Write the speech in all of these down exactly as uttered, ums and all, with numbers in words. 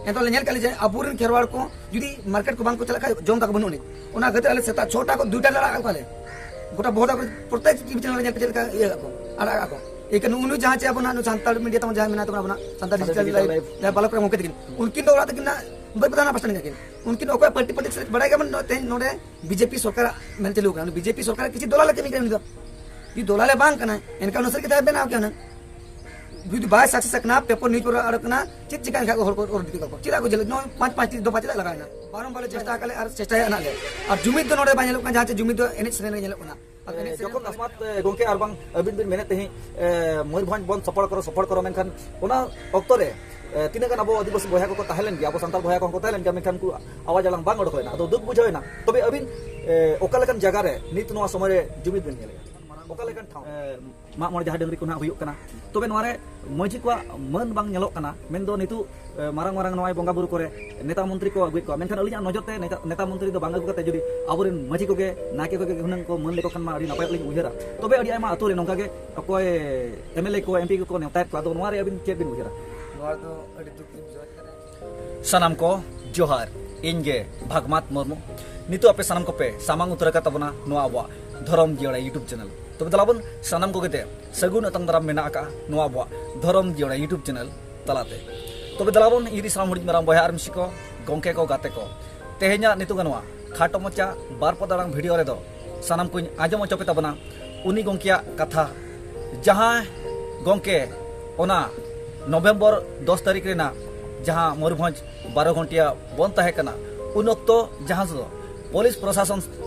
ᱮᱱᱛᱮ ᱞᱮ ᱧᱮᱞ ᱠᱟᱜ ᱞᱮ ᱡᱮ ᱟᱵᱚᱨᱮᱱ ᱠᱷᱮᱨᱣᱟᱲ ᱠᱚ ᱡᱩᱫᱤ ᱢᱟᱨᱠᱮᱴ ᱠᱚ ᱵᱟᱝ ᱠᱚ ᱪᱟᱞᱟᱜ ᱠᱷᱟᱡ ᱡᱚᱢ ᱫᱟᱠᱟ ᱵᱟᱹᱱᱩᱜ ᱟᱹᱱᱤᱡ᱾ ᱚᱱᱟ ᱠᱷᱟᱹᱛᱤᱨ ᱟᱞᱮ ᱥᱮᱛᱟᱜ ᱪᱷᱚᱴᱟ ᱠᱷᱚᱱ ᱫᱩᱭᱴᱟ ᱞᱮ ᱟᱲᱟᱜ ᱠᱟᱜ ᱠᱚᱣᱟ ᱞᱮ᱾ ᱜᱚᱴᱟ ᱵᱚᱦᱚᱫᱟ ᱠᱚᱨᱮ ᱯᱨᱚᱛᱮᱠ ᱴᱤᱵᱷᱤ ᱪᱮᱱᱮᱞ ᱨᱮ ᱧᱮᱞ ᱯᱮ ᱪᱮᱫ ᱞᱮᱠᱟ ᱤᱭᱟᱹ ᱠᱟᱜ ᱠᱚ, ᱟᱲᱟᱜ ᱠᱟᱜ ᱠᱚ᱾ ᱮᱠᱷᱟᱱ ᱩᱱᱤ ᱡᱟᱦᱟᱸ ᱪᱮ ᱟᱵᱚᱱᱟᱜ ᱱᱩᱭ ᱥᱟᱱᱛᱟᱲ ᱢᱤᱰᱤᱭᱟ ᱛᱟᱵᱚᱱ ᱡᱟᱦᱟᱸ ᱢᱮᱱᱟᱜ ᱛᱟᱵᱚᱱᱟ, ᱟᱵᱚᱱᱟᱜ Santal Santal digital digital live, live. ᱡᱟᱦᱟᱸ ᱵᱟᱞᱚᱠ ᱨᱮ ᱜᱚᱢᱠᱮ ᱛᱟᱹᱠᱤᱱ, ᱩᱱᱠᱤᱱ ᱫᱚ ᱚᱲᱟᱜ ᱛᱟᱹᱠᱤᱱ ᱱᱟᱜ ᱵᱟᱹᱭ ᱯᱟᱛᱟ ᱱᱟᱜ ᱯᱟᱥᱴᱟ ᱱᱤᱡ ᱠᱤᱱ᱾ ᱩᱱᱠᱤᱱ ᱫᱚ ᱚᱠᱚᱭ ᱯᱟᱨᱴᱤ ᱯᱚᱞᱤᱴᱤᱠᱥ ᱨᱮ ᱵᱟᱲᱟᱭ ᱜᱮ ᱵᱟᱹᱱᱩᱜ, ᱛᱮᱦᱮᱧ ᱱᱚᱰᱮ ᱵᱤᱡᱮᱯᱤ ᱥᱚᱨᱠᱟᱨᱟᱜ ᱢᱮᱱ ᱪᱟᱹᱞᱩ ᱠᱟᱱᱟ, ᱩᱱᱤ ᱵᱤᱡᱮᱯᱤ ᱥᱚᱨᱠᱟᱨᱟᱜ ᱠᱤᱪᱷᱩ ᱫᱚᱞᱟᱞ ᱠᱟᱹᱢᱤ ᱠᱟᱱᱟ ᱩᱱᱤ ᱫᱚ᱾ ᱡᱩᱫᱤ ᱫᱚᱞᱟᱞᱮ ᱵᱟᱝ ᱠᱟᱱᱟ, ᱮᱱᱠᱷᱟᱱ ᱩᱱᱤ ᱥᱟᱹᱨᱤ ᱠᱟᱛᱷᱟ ᱵᱮᱱᱟᱣ ᱠᱮᱭᱟ ᱦᱩᱱᱟᱹᱝ᱾ ᱡᱩᱫᱤ ᱵᱟᱭ ᱥᱟᱠᱥᱮᱥ ᱟᱠᱟᱱᱟ, ᱯᱮᱯᱟᱨ ᱱᱤᱭᱩᱡ ᱯᱮᱯᱟᱨ ᱟᱲᱟᱜ ᱠᱟᱱᱟ, ᱪᱮᱫ ᱪᱤᱠᱟᱹ ᱮᱱᱠᱷᱟᱱ ᱦᱚᱲ ᱠᱚ ᱚᱨ ᱤᱫᱤ ᱠᱟᱠᱚ? ᱪᱮᱫᱟᱜ ᱠᱚ ᱡᱮᱞ? ᱱᱚᱜᱼᱚᱭ ᱯᱟᱸᱪ ᱯᱟᱸᱪ ᱫᱚᱯᱷᱟ ᱪᱮᱫᱟᱜ ᱞᱟᱜᱟᱣ ᱮᱱᱟ? ᱵᱟᱨᱚᱢᱵᱟᱨ ᱞᱮ ᱪᱮᱥᱴᱟ ᱟᱠᱟᱫ ᱞᱮ ᱟᱨ ᱪᱮᱥᱴᱟᱭᱟ ᱱᱟᱜ ᱞᱮ᱾ ᱟᱨ ᱡᱩᱢᱤᱫ ᱫᱚ ᱱᱚᱰᱮ ᱵᱟᱭ ᱧᱮᱞᱚᱜ ᱠᱟᱱᱟ, ᱡᱟᱦᱟᱸ ᱪᱮ ᱡᱩᱢᱤᱫ ᱫᱚ ᱮᱱᱮᱡ ᱥᱮᱨᱮᱧ ᱨᱮ ᱧᱮᱞᱚᱜ ᱠᱟᱱᱟ᱾ ᱟᱨ ᱮ, ᱮᱱᱮᱡ ᱥᱮᱨᱮᱧ ᱡᱚᱠᱷᱚᱱ ᱨᱮ ᱟᱥᱢᱟᱛ, ᱮ, ᱜᱚᱝᱠᱮ ᱟᱨ ᱵᱟᱝ ᱟᱹᱵᱤᱱ ᱵᱤᱱ ᱢᱮᱱᱮᱫ ᱛᱟᱦᱮᱸᱫ, ᱮ, ᱢᱚᱭᱩᱨᱵᱷᱚᱸᱡᱽ ᱵᱚᱱ ᱥᱚᱯᱚᱲ ᱠᱚᱨᱚ, ᱥᱚᱯᱚᱲ ᱠᱚᱨᱚ, ᱢᱮᱱᱠᱷᱟᱱ ᱚᱱᱟ ᱚᱠᱛᱚ ᱨᱮ, ᱮ, ᱛᱤᱱᱟᱹᱜ ᱜᱟᱱ ᱟᱵᱚ ᱟᱹᱫᱤᱵᱟᱹᱥᱤ ᱵᱚᱭᱦᱟ ᱠᱚᱠᱚ ᱛᱟᱦᱮᱸ ᱞᱮᱱ ᱜᱮᱭᱟ, ᱟᱵᱚ ᱥᱟᱱᱛᱟᱲ ᱵᱚᱭᱦᱟ ᱠᱚᱦᱚᱸ ᱠᱚ ᱛᱟᱦᱮᱸ ᱞᱮᱱ ᱜᱮᱭᱟ, ᱢᱮᱱᱠᱷᱟᱱ ᱩᱱᱠᱩ ᱟᱣᱟᱡ ᱟᱲᱟᱝ ᱵᱟᱝ ᱚᱰᱚᱠ ᱞᱮᱱᱟ᱾ ᱟᱫᱚ ᱫᱩᱠ ᱵᱩᱡᱷᱟᱹᱣ ᱮᱱᱟ᱾ ᱛᱚᱵᱮ ᱟᱹᱵᱤᱱ, ᱮ, ᱚᱠᱟ ᱞᱮᱠᱟᱱ ᱡᱟᱭᱜᱟ ᱨᱮ ᱱᱤᱛ ᱱᱚᱣᱟ ᱥᱚᱢᱚᱭ ᱨᱮ ᱡᱩᱢᱤᱫ ᱵᱤᱱ ᱧᱮᱞᱮᱫᱼᱟ? ᱚᱠᱟ ᱞᱮᱠᱟᱱ ᱴᱷᱟᱶ? ᱮ, ᱢᱟᱜ ᱢᱚᱬᱮ ᱡᱟᱦᱟᱸ ᱰᱟᱹᱝᱨᱤ ᱠᱚ ᱱᱟᱦᱟᱜ ᱦᱩᱭᱩᱜ ᱠᱟᱱᱟ, ᱛᱚᱵᱮ ᱱᱚᱣᱟ ᱨᱮ ᱢᱟᱹᱡᱷᱤ ᱠᱚᱣᱟᱜ ᱢᱟᱹᱱ ᱵᱟᱝ ᱧᱮᱞᱚᱜ ᱠᱟᱱᱟ᱾ ᱢᱮᱱᱫᱚ ᱱᱤᱛᱚᱜ, ᱮ, ᱢᱟᱨᱟᱝ ᱢᱟᱨᱟᱝ ᱱᱚᱣᱟ ᱵᱚᱸᱜᱟ ᱵᱩᱨᱩ ᱠᱚᱨᱮ ᱱᱮᱛᱟ ᱢᱚᱱᱛᱨᱤ ᱠᱚ ᱟᱹᱜᱩᱭᱮᱫ ᱠᱚᱣᱟ, ᱢᱮᱱᱠᱷᱟᱱ ᱟᱹᱞᱤᱧᱟᱜ ᱱᱚᱡᱚᱨ ᱛᱮ ᱱᱮᱛᱟ, ᱱᱮᱛᱟ ᱢᱚᱱᱛᱨᱤ ᱫᱚ ᱵᱟᱝ ᱟᱹᱜᱩ ᱠᱟᱛᱮ ᱡᱩᱫᱤ ᱟᱵᱚᱨᱮᱱ ᱢᱟᱹᱡᱷᱤ ᱠᱚᱜᱮ, ᱱᱟᱭᱠᱮ ᱠᱚᱜᱮ ᱦᱩᱱᱟᱹᱝ ᱠᱚ ᱢᱟᱹᱱ ᱞᱮᱠᱚ ᱠᱷᱟᱱ ᱢᱟ ᱟᱹᱰᱤ ᱱᱟᱯᱟᱭᱚᱜ ᱞᱤᱧ ᱩᱭᱦᱟᱹᱨᱟ᱾ ᱛᱚᱵᱮ ᱟᱹᱰᱤ ᱟᱭᱢᱟ ᱟᱹᱛᱩ ᱨᱮ ᱱᱚᱝᱠᱟ ᱜᱮ ᱚᱠᱚᱭ ᱮᱢ ᱮᱞ ᱮ ᱠᱚ, ᱮᱢ ᱯᱤ ᱠᱚᱠᱚ ᱱᱮᱣᱛᱟᱭᱮᱫ ᱠᱚᱣᱟ, ᱟᱫᱚ ᱱᱚᱣᱟ ᱨᱮ ᱟᱹᱵᱤᱱ ᱪᱮᱫ ᱵᱤᱱ ᱩᱭᱦᱟᱹᱨᱟ? ᱱᱚᱣᱟ ᱫᱚ ᱟᱹᱰᱤ ᱫᱩᱠ ᱞᱤᱧ ᱵᱩᱡᱷᱟᱹᱣᱮᱫ ᱠᱟᱱᱟ᱾ ᱥᱟᱱᱟᱢ ᱠᱚ ᱡᱚᱦᱟᱨ, ᱤᱧ ᱜᱮ ᱵᱷᱟᱜᱽᱢᱟᱛ ᱢᱩᱨᱢᱩ᱾ ᱱᱤᱛᱚᱜ ᱟᱯᱮ ᱥᱟᱱᱟᱢ ᱠᱚᱯᱮ ᱥᱟᱢᱟᱝ ᱩᱛᱟᱹᱨ ᱟᱠᱟᱫ ᱛᱟᱵᱚᱱᱟ ᱱᱚᱣᱟ ᱟᱵᱚᱣᱟᱜ ᱫᱷᱚᱨᱚᱢ ᱡᱤᱭᱟᱹᱲᱟ YouTube ᱪᱮᱱᱮᱞ᱾ ᱛᱚᱵᱮ ᱫᱮᱞᱟ ᱵᱚᱱ ᱥᱟᱱᱟᱢ ᱠᱚᱜᱮ ᱛᱮ ᱥᱟᱹᱜᱩᱱ ᱟᱛᱟᱝ ᱫᱟᱨᱟᱢ ᱢᱮᱱᱟᱜ ᱟᱠᱟᱫᱼᱟ ᱱᱚᱣᱟ ᱟᱵᱚᱣᱟᱜ ᱫᱷᱚᱨᱚᱢ ᱡᱤᱭᱟᱹᱲᱟ YouTube ᱪᱮᱱᱮᱞ ᱛᱟᱞᱟᱛᱮ᱾ ᱛᱚᱵᱮ ᱫᱮᱞᱟ ᱵᱚᱱ ᱤᱧ ᱨᱤ ᱥᱟᱱᱟᱢ ᱦᱩᱰᱤᱧ ᱢᱟᱨᱟᱝ ᱵᱚᱭᱦᱟ ᱟᱨ ᱢᱤᱥᱤ ᱠᱚ, ᱜᱚᱢᱠᱮ ᱠᱚ, ᱜᱟᱛᱮ ᱠᱚ, ᱛᱮᱦᱮᱧᱟᱜ ᱱᱤᱛᱚᱜ ᱱᱚᱣᱟ ᱠᱷᱟᱴᱚ ᱢᱟᱪᱟ ᱵᱟᱨ ᱯᱚᱫ ᱟᱲᱟᱝ ᱵᱷᱤᱰᱤᱭᱳ ᱨᱮᱫᱚ ᱥᱟᱱᱟᱢ ᱠᱚᱧ ᱟᱸᱡᱚᱢ ᱦᱚᱪᱚ ᱯᱮ ᱛᱟᱵᱚᱱᱟ ᱩᱱᱤ ᱜᱚᱢᱠᱮᱭᱟᱜ ᱠᱟᱛᱷᱟ, ᱡᱟᱦᱟᱸ ᱜᱚᱢᱠᱮ ᱚᱱᱟ ᱱᱚᱵᱷᱮᱢᱵᱚᱨ ᱫᱚᱥ ᱛᱟᱹᱨᱤᱠᱷ ᱨᱮᱱᱟᱜ ᱡᱟᱦᱟᱸ ᱢᱚᱭᱩᱨᱵᱷᱚᱸᱡᱽ ᱵᱟᱨᱚ ᱜᱷᱚᱱᱴᱤᱭᱟ ᱵᱚᱱᱫ ᱛᱟᱦᱮᱸ ᱠᱟᱱᱟ, ᱩᱱ ᱚᱠᱛᱚ ᱡᱟᱦᱟᱸ ᱫᱚ ᱯᱩᱞᱤᱥ ᱯᱨᱚᱥᱟᱥᱚᱱ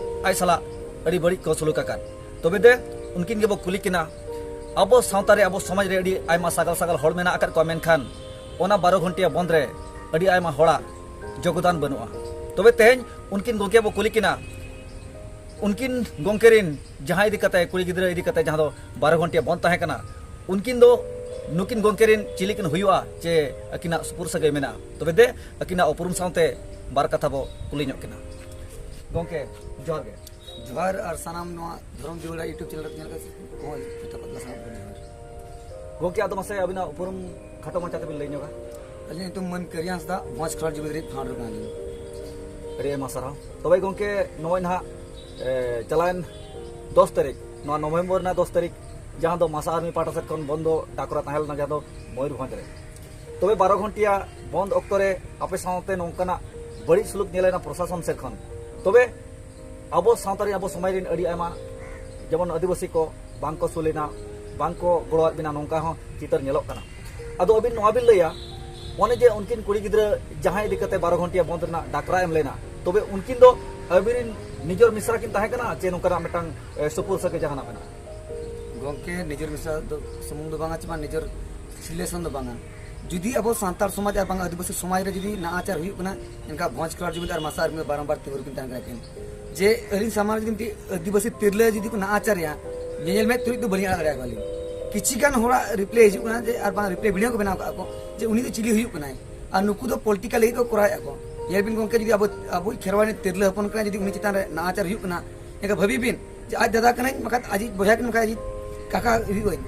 ᱟᱡ ᱥᱟᱞᱟᱜ ᱟᱹᱰᱤ ᱵᱟᱹᱲᱤᱡ ᱠᱚ ᱥᱩᱞᱩᱠ ᱟᱠᱟᱫ᱾ ᱛᱚᱵᱮ ᱫᱮ ᱩᱱᱠᱤᱱ ᱜᱮᱵᱚ ᱠᱩᱞᱤ ᱠᱤᱱᱟ, ᱟᱵᱚ ᱥᱟᱶᱛᱟ ᱨᱮ, ᱟᱵᱚ ᱥᱚᱢᱟᱡᱽ ᱨᱮ ᱟᱹᱰᱤ ᱟᱭᱢᱟ ᱥᱟᱜᱟᱞ ᱥᱟᱜᱟᱞ ᱦᱚᱲ ᱢᱮᱱᱟᱜ ᱟᱠᱟᱫ ᱠᱚᱣᱟ, ᱢᱮᱱᱠᱷᱟᱱ ᱚᱱᱟ ᱵᱟᱨᱚ ᱜᱷᱚᱱᱴᱤᱭᱟ ᱵᱚᱱᱫ ᱨᱮ ᱟᱹᱰᱤ ᱟᱭᱢᱟ ᱦᱚᱲᱟᱜ ᱡᱳᱜᱽᱫᱟᱱ ᱵᱟᱹᱱᱩᱜᱼᱟ᱾ ᱛᱚᱵᱮ ᱛᱮᱦᱮᱧ ᱩᱱᱠᱤᱱ ᱜᱚᱢᱠᱮ ᱵᱚ ᱠᱩᱞᱤ ᱠᱤᱱᱟ, ᱩᱱᱠᱤᱱ ᱜᱚᱢᱠᱮ ᱨᱤᱱ ᱡᱟᱦᱟᱸ ᱤᱫᱤ ᱠᱟᱛᱮ, ᱠᱩᱲᱤ ᱜᱤᱫᱽᱨᱟᱹ ᱤᱫᱤ ᱠᱟᱛᱮ ᱡᱟᱦᱟᱸ ᱫᱚ ᱵᱟᱨᱚ ᱜᱷᱚᱱᱴᱤᱭᱟ ᱵᱚᱱᱫ ᱛᱟᱦᱮᱸ ᱠᱟᱱᱟ, ᱩᱱᱠᱤᱱ ᱫᱚ ᱱᱩᱠᱤᱱ ᱜᱚᱢᱠᱮ ᱨᱤᱱ ᱪᱤᱞᱤ ᱠᱤᱱ ᱦᱩᱭᱩᱜᱼᱟ ᱪᱮ ᱟᱹᱠᱤᱱᱟᱜ ᱥᱩᱯᱩᱨ ᱥᱟᱹᱜᱟᱹᱭ ᱢᱮᱱᱟᱜᱼᱟ? ᱛᱚᱵᱮ ᱫᱮ ᱟᱹᱠᱤᱱᱟᱜ ᱩᱯᱨᱩᱢ ᱥᱟᱶᱛᱮ ᱵᱟᱨ ᱠᱟᱛᱷᱟ ᱵᱚ ᱠᱩᱞᱤ ᱧᱚᱜ ᱠᱤᱱᱟ᱾ ᱜᱚᱢᱠᱮ, ᱡᱚᱦᱟᱨ ᱜᱮ᱾ ᱡᱚᱦᱟᱨ, ᱟᱨ ᱥᱟᱱᱟᱢ ᱱᱚᱣᱟ ᱫᱷᱚᱨᱚᱢ ᱡᱤᱣᱤ ᱨᱮ YouTube ᱪᱮᱱᱮᱞ ᱨᱮ ᱧᱮᱞ ᱠᱟᱛᱮ ᱠᱚᱦᱚᱸ ᱡᱚᱛᱚ ᱠᱚ ᱥᱟᱱᱟᱢ ᱠᱚ ᱡᱚᱦᱟᱨ᱾ ᱜᱚᱢᱠᱮ, ᱟᱫᱚ ᱢᱟᱥᱮ ᱟᱹᱵᱤᱱᱟᱜ ᱩᱯᱨᱩᱢ ᱠᱷᱟᱴᱚ ᱢᱟᱪᱷᱟ ᱛᱮᱵᱤᱱ ᱞᱟᱹᱭ ᱧᱚᱜᱟ᱾ ᱟᱹᱞᱤᱧ ᱧᱩᱛᱩᱢ ᱢᱟᱹᱱ ᱠᱟᱹᱨᱤᱭᱟᱸᱥ ᱫᱟ, ᱵᱷᱚᱸᱡᱽ ᱠᱷᱮᱞᱳᱰ ᱡᱩᱢᱤᱫ ᱨᱤᱱᱤᱡ founder ᱠᱟᱱᱟᱞᱤᱧ᱾ ᱟᱹᱰᱤ ᱟᱭᱢᱟ ᱥᱟᱨᱦᱟᱣ᱾ ᱛᱚᱵᱮ ᱜᱚᱢᱠᱮ, ᱱᱚᱜᱼᱚᱭ ᱱᱟᱦᱟᱜ, ᱮ, ᱪᱟᱞᱟᱣᱮᱱ ᱫᱚᱥ ᱛᱟᱹᱨᱤᱠᱷ, ᱱᱚᱣᱟ ᱱᱚᱵᱷᱮᱢᱵᱚᱨ ᱨᱮᱱᱟᱜ ᱫᱚᱥ ᱛᱟᱹᱨᱤᱠᱷ, ᱡᱟᱦᱟᱸ ᱫᱚ ᱢᱟᱥᱟ ᱟᱨᱢᱤ ᱯᱟᱦᱴᱟ ᱥᱮᱫ ᱠᱷᱚᱱ ᱵᱚᱱᱫᱚ ᱰᱟᱠᱨᱟ ᱛᱟᱦᱮᱸ ᱞᱮᱱᱟ, ᱡᱟᱦᱟᱸ ᱫᱚ ᱢᱚᱭᱩᱨᱵᱷᱚᱸᱡᱽ ᱨᱮ᱾ ᱛᱚᱵᱮ ᱵᱟᱨᱚ ᱜᱷᱚᱱᱴᱤᱭᱟ ᱵᱚᱱᱫ ᱚᱠᱛᱚ ᱨᱮ ᱟᱯᱮ ᱥᱟᱶᱛᱮ ᱱᱚᱝᱠᱟᱱᱟᱜ ᱵᱟᱹᱲᱤᱡ ᱥᱩᱞᱩᱠ ᱧᱮᱞᱮᱱᱟ ᱯᱨᱚᱥᱟᱥᱚᱱ ᱥᱮᱫ ᱠᱷᱚᱱ᱾ ᱛᱚᱵᱮ ᱟᱵᱚ ᱥᱟᱶᱛᱟ ᱨᱮ, ᱟᱵᱚ ᱥᱚᱢᱟᱡᱽ ᱨᱮᱱ ᱟᱹᱰᱤ ᱟᱭᱢᱟ, ᱡᱮᱢᱚᱱ ᱟᱹᱫᱤᱵᱟᱹᱥᱤ ᱠᱚ ᱵᱟᱝ ᱠᱚ ᱥᱩᱞᱮᱱᱟ, ᱵᱟᱝ ᱠᱚ ᱜᱚᱲᱚᱣᱟᱫ ᱵᱮᱱᱟ, ᱱᱚᱝᱠᱟ ᱦᱚᱸ ᱪᱤᱛᱟᱹᱨ ᱧᱮᱞᱚᱜ ᱠᱟᱱᱟ᱾ ᱟᱫᱚ ᱟᱹᱵᱤᱱ ᱱᱚᱣᱟ ᱵᱤᱱ ᱞᱟᱹᱭᱟ, ᱚᱱᱮ ᱡᱮ ᱩᱱᱠᱤᱱ ᱠᱩᱲᱤ ᱜᱤᱫᱽᱨᱟᱹ ᱡᱟᱦᱟᱸᱭ ᱤᱫᱤ ᱠᱟᱛᱮ ᱵᱟᱨᱚ ᱜᱷᱚᱱᱴᱤᱭᱟ ᱵᱚᱱᱫ ᱨᱮᱱᱟᱜ ᱰᱟᱠᱨᱟ ᱮᱢ ᱞᱮᱱᱟ, ᱛᱚᱵᱮ ᱩᱱᱠᱤᱱ ᱫᱚ ᱟᱹᱵᱤᱱ ᱨᱤᱱ ᱱᱤᱡᱚᱨ ᱢᱤᱥᱨᱟ ᱠᱤᱱ ᱛᱟᱦᱮᱸ ᱠᱟᱱᱟ ᱪᱮ ᱱᱚᱝᱠᱟᱱᱟᱜ ᱢᱤᱫᱴᱟᱝ, ᱮ, ᱥᱩᱯᱩᱨ ᱥᱟᱹᱜᱟᱹᱭ ᱡᱟᱦᱟᱱᱟᱜ ᱢᱮᱱᱟᱜᱼᱟ? ᱜᱚᱢᱠᱮ, ᱱᱤᱡᱚᱨ ᱢᱤᱥᱨᱟ ᱫᱚ ᱥᱩᱢᱩᱝ ᱫᱚ ᱵᱟᱝᱟ, ᱪᱮ ᱵᱟᱝ ᱱᱤᱡᱚᱨ relation ᱫᱚ ᱵᱟᱝᱟ᱾ ᱡᱩᱫᱤ ᱟᱵᱚ ᱥᱟᱱᱛᱟᱲ ᱥᱚᱢᱟᱡᱽ ᱟᱨ ᱵᱟᱝ ᱟᱹᱫᱤᱵᱟᱹᱥᱤ ᱥᱚᱢᱟᱡᱽ ᱨᱮ ᱡᱩᱫᱤ ᱱᱟᱦᱟᱪᱟᱨ ᱦᱩᱭᱩᱜ ᱠᱟᱱᱟ, ᱮᱱᱠᱷᱟᱱ ᱵᱷᱚᱸᱡᱽ ᱠᱷᱮᱞᱳᱰ ᱡᱩᱢᱤᱫ ᱟᱨ ᱢᱟᱥᱟ ᱟᱨᱢᱤ ᱵᱟᱨᱚᱢᱵᱟᱨ ᱛᱤᱸᱜᱩ ᱨᱮᱠᱤᱱ ᱛᱟᱦᱮᱱ ᱠᱟᱱᱟ ᱠᱤᱱ᱾ ᱡᱮ ᱟᱹᱞᱤᱧ ᱥᱟᱢᱟᱝ ᱨᱮ ᱡᱩᱫᱤ ᱢᱤᱫᱴᱤᱡ ᱟᱹᱫᱤᱵᱟᱹᱥᱤ ᱛᱤᱨᱞᱟᱹ ᱡᱩᱫᱤ ᱠᱚ ᱱᱟᱦᱟᱪᱟᱨᱮᱭᱟ, ᱧᱮᱧᱮᱞ ᱢᱮᱫ ᱛᱩᱞᱩᱡ ᱫᱚ ᱵᱟᱹᱞᱤᱧ ᱟᱲᱟᱜ ᱫᱟᱲᱮᱭᱟᱠᱚᱣᱟ ᱞᱤᱧ᱾ ᱠᱤᱪᱷᱤ ᱜᱟᱱ ᱦᱚᱲᱟᱜ reply ᱦᱤᱡᱩᱜ ᱠᱟᱱᱟ ᱡᱮ, ᱟᱨ ᱵᱟᱝ reply video ᱠᱚ ᱵᱮᱱᱟᱣ ᱠᱟᱜᱼᱟ ᱠᱚ ᱡᱮ, "ᱩᱱᱤ ᱫᱚ ᱪᱤᱞᱤ ᱦᱩᱭᱩᱜ ᱠᱟᱱᱟᱭ?" ᱟᱨ ᱱᱩᱠᱩ ᱫᱚ political ᱞᱟᱹᱜᱤᱫ ᱠᱚ ᱠᱚᱨᱟᱣᱮᱫᱼᱟ ᱠᱚ᱾ ᱧᱮᱞ ᱵᱤᱱ ᱜᱚᱢᱠᱮ, ᱡᱩᱫᱤ ᱟᱵᱚ, ᱟᱵᱚᱭᱤᱡ ᱠᱷᱮᱨᱣᱟᱲ ᱨᱤᱱᱤᱡ ᱛᱤᱨᱞᱟᱹ ᱦᱚᱯᱚᱱ ᱠᱟᱱᱟᱭ, ᱡᱩᱫᱤ ᱩᱱᱤ ᱪᱮᱛᱟᱱ ᱨᱮ ᱱᱟᱦᱟᱪᱟᱨ ᱦᱩᱭᱩᱜ ᱠᱟᱱᱟ, ᱮᱱᱠᱷᱟᱱ ᱵᱷᱟᱹᱵᱤ ᱵᱤᱱ ᱡᱮ ᱟᱡ ᱫᱟᱫᱟ ᱠᱟᱱᱟᱭ, ᱵᱟᱠᱷᱟᱡ ᱟᱡᱤᱡ ᱵᱚᱭᱦᱟ ᱠᱟᱱᱟᱭ, ᱵᱟᱠᱷᱟᱡ ᱟᱡᱤᱡ ᱠᱟᱠᱟ ᱦᱩᱭᱩᱜ ᱟᱹᱧ,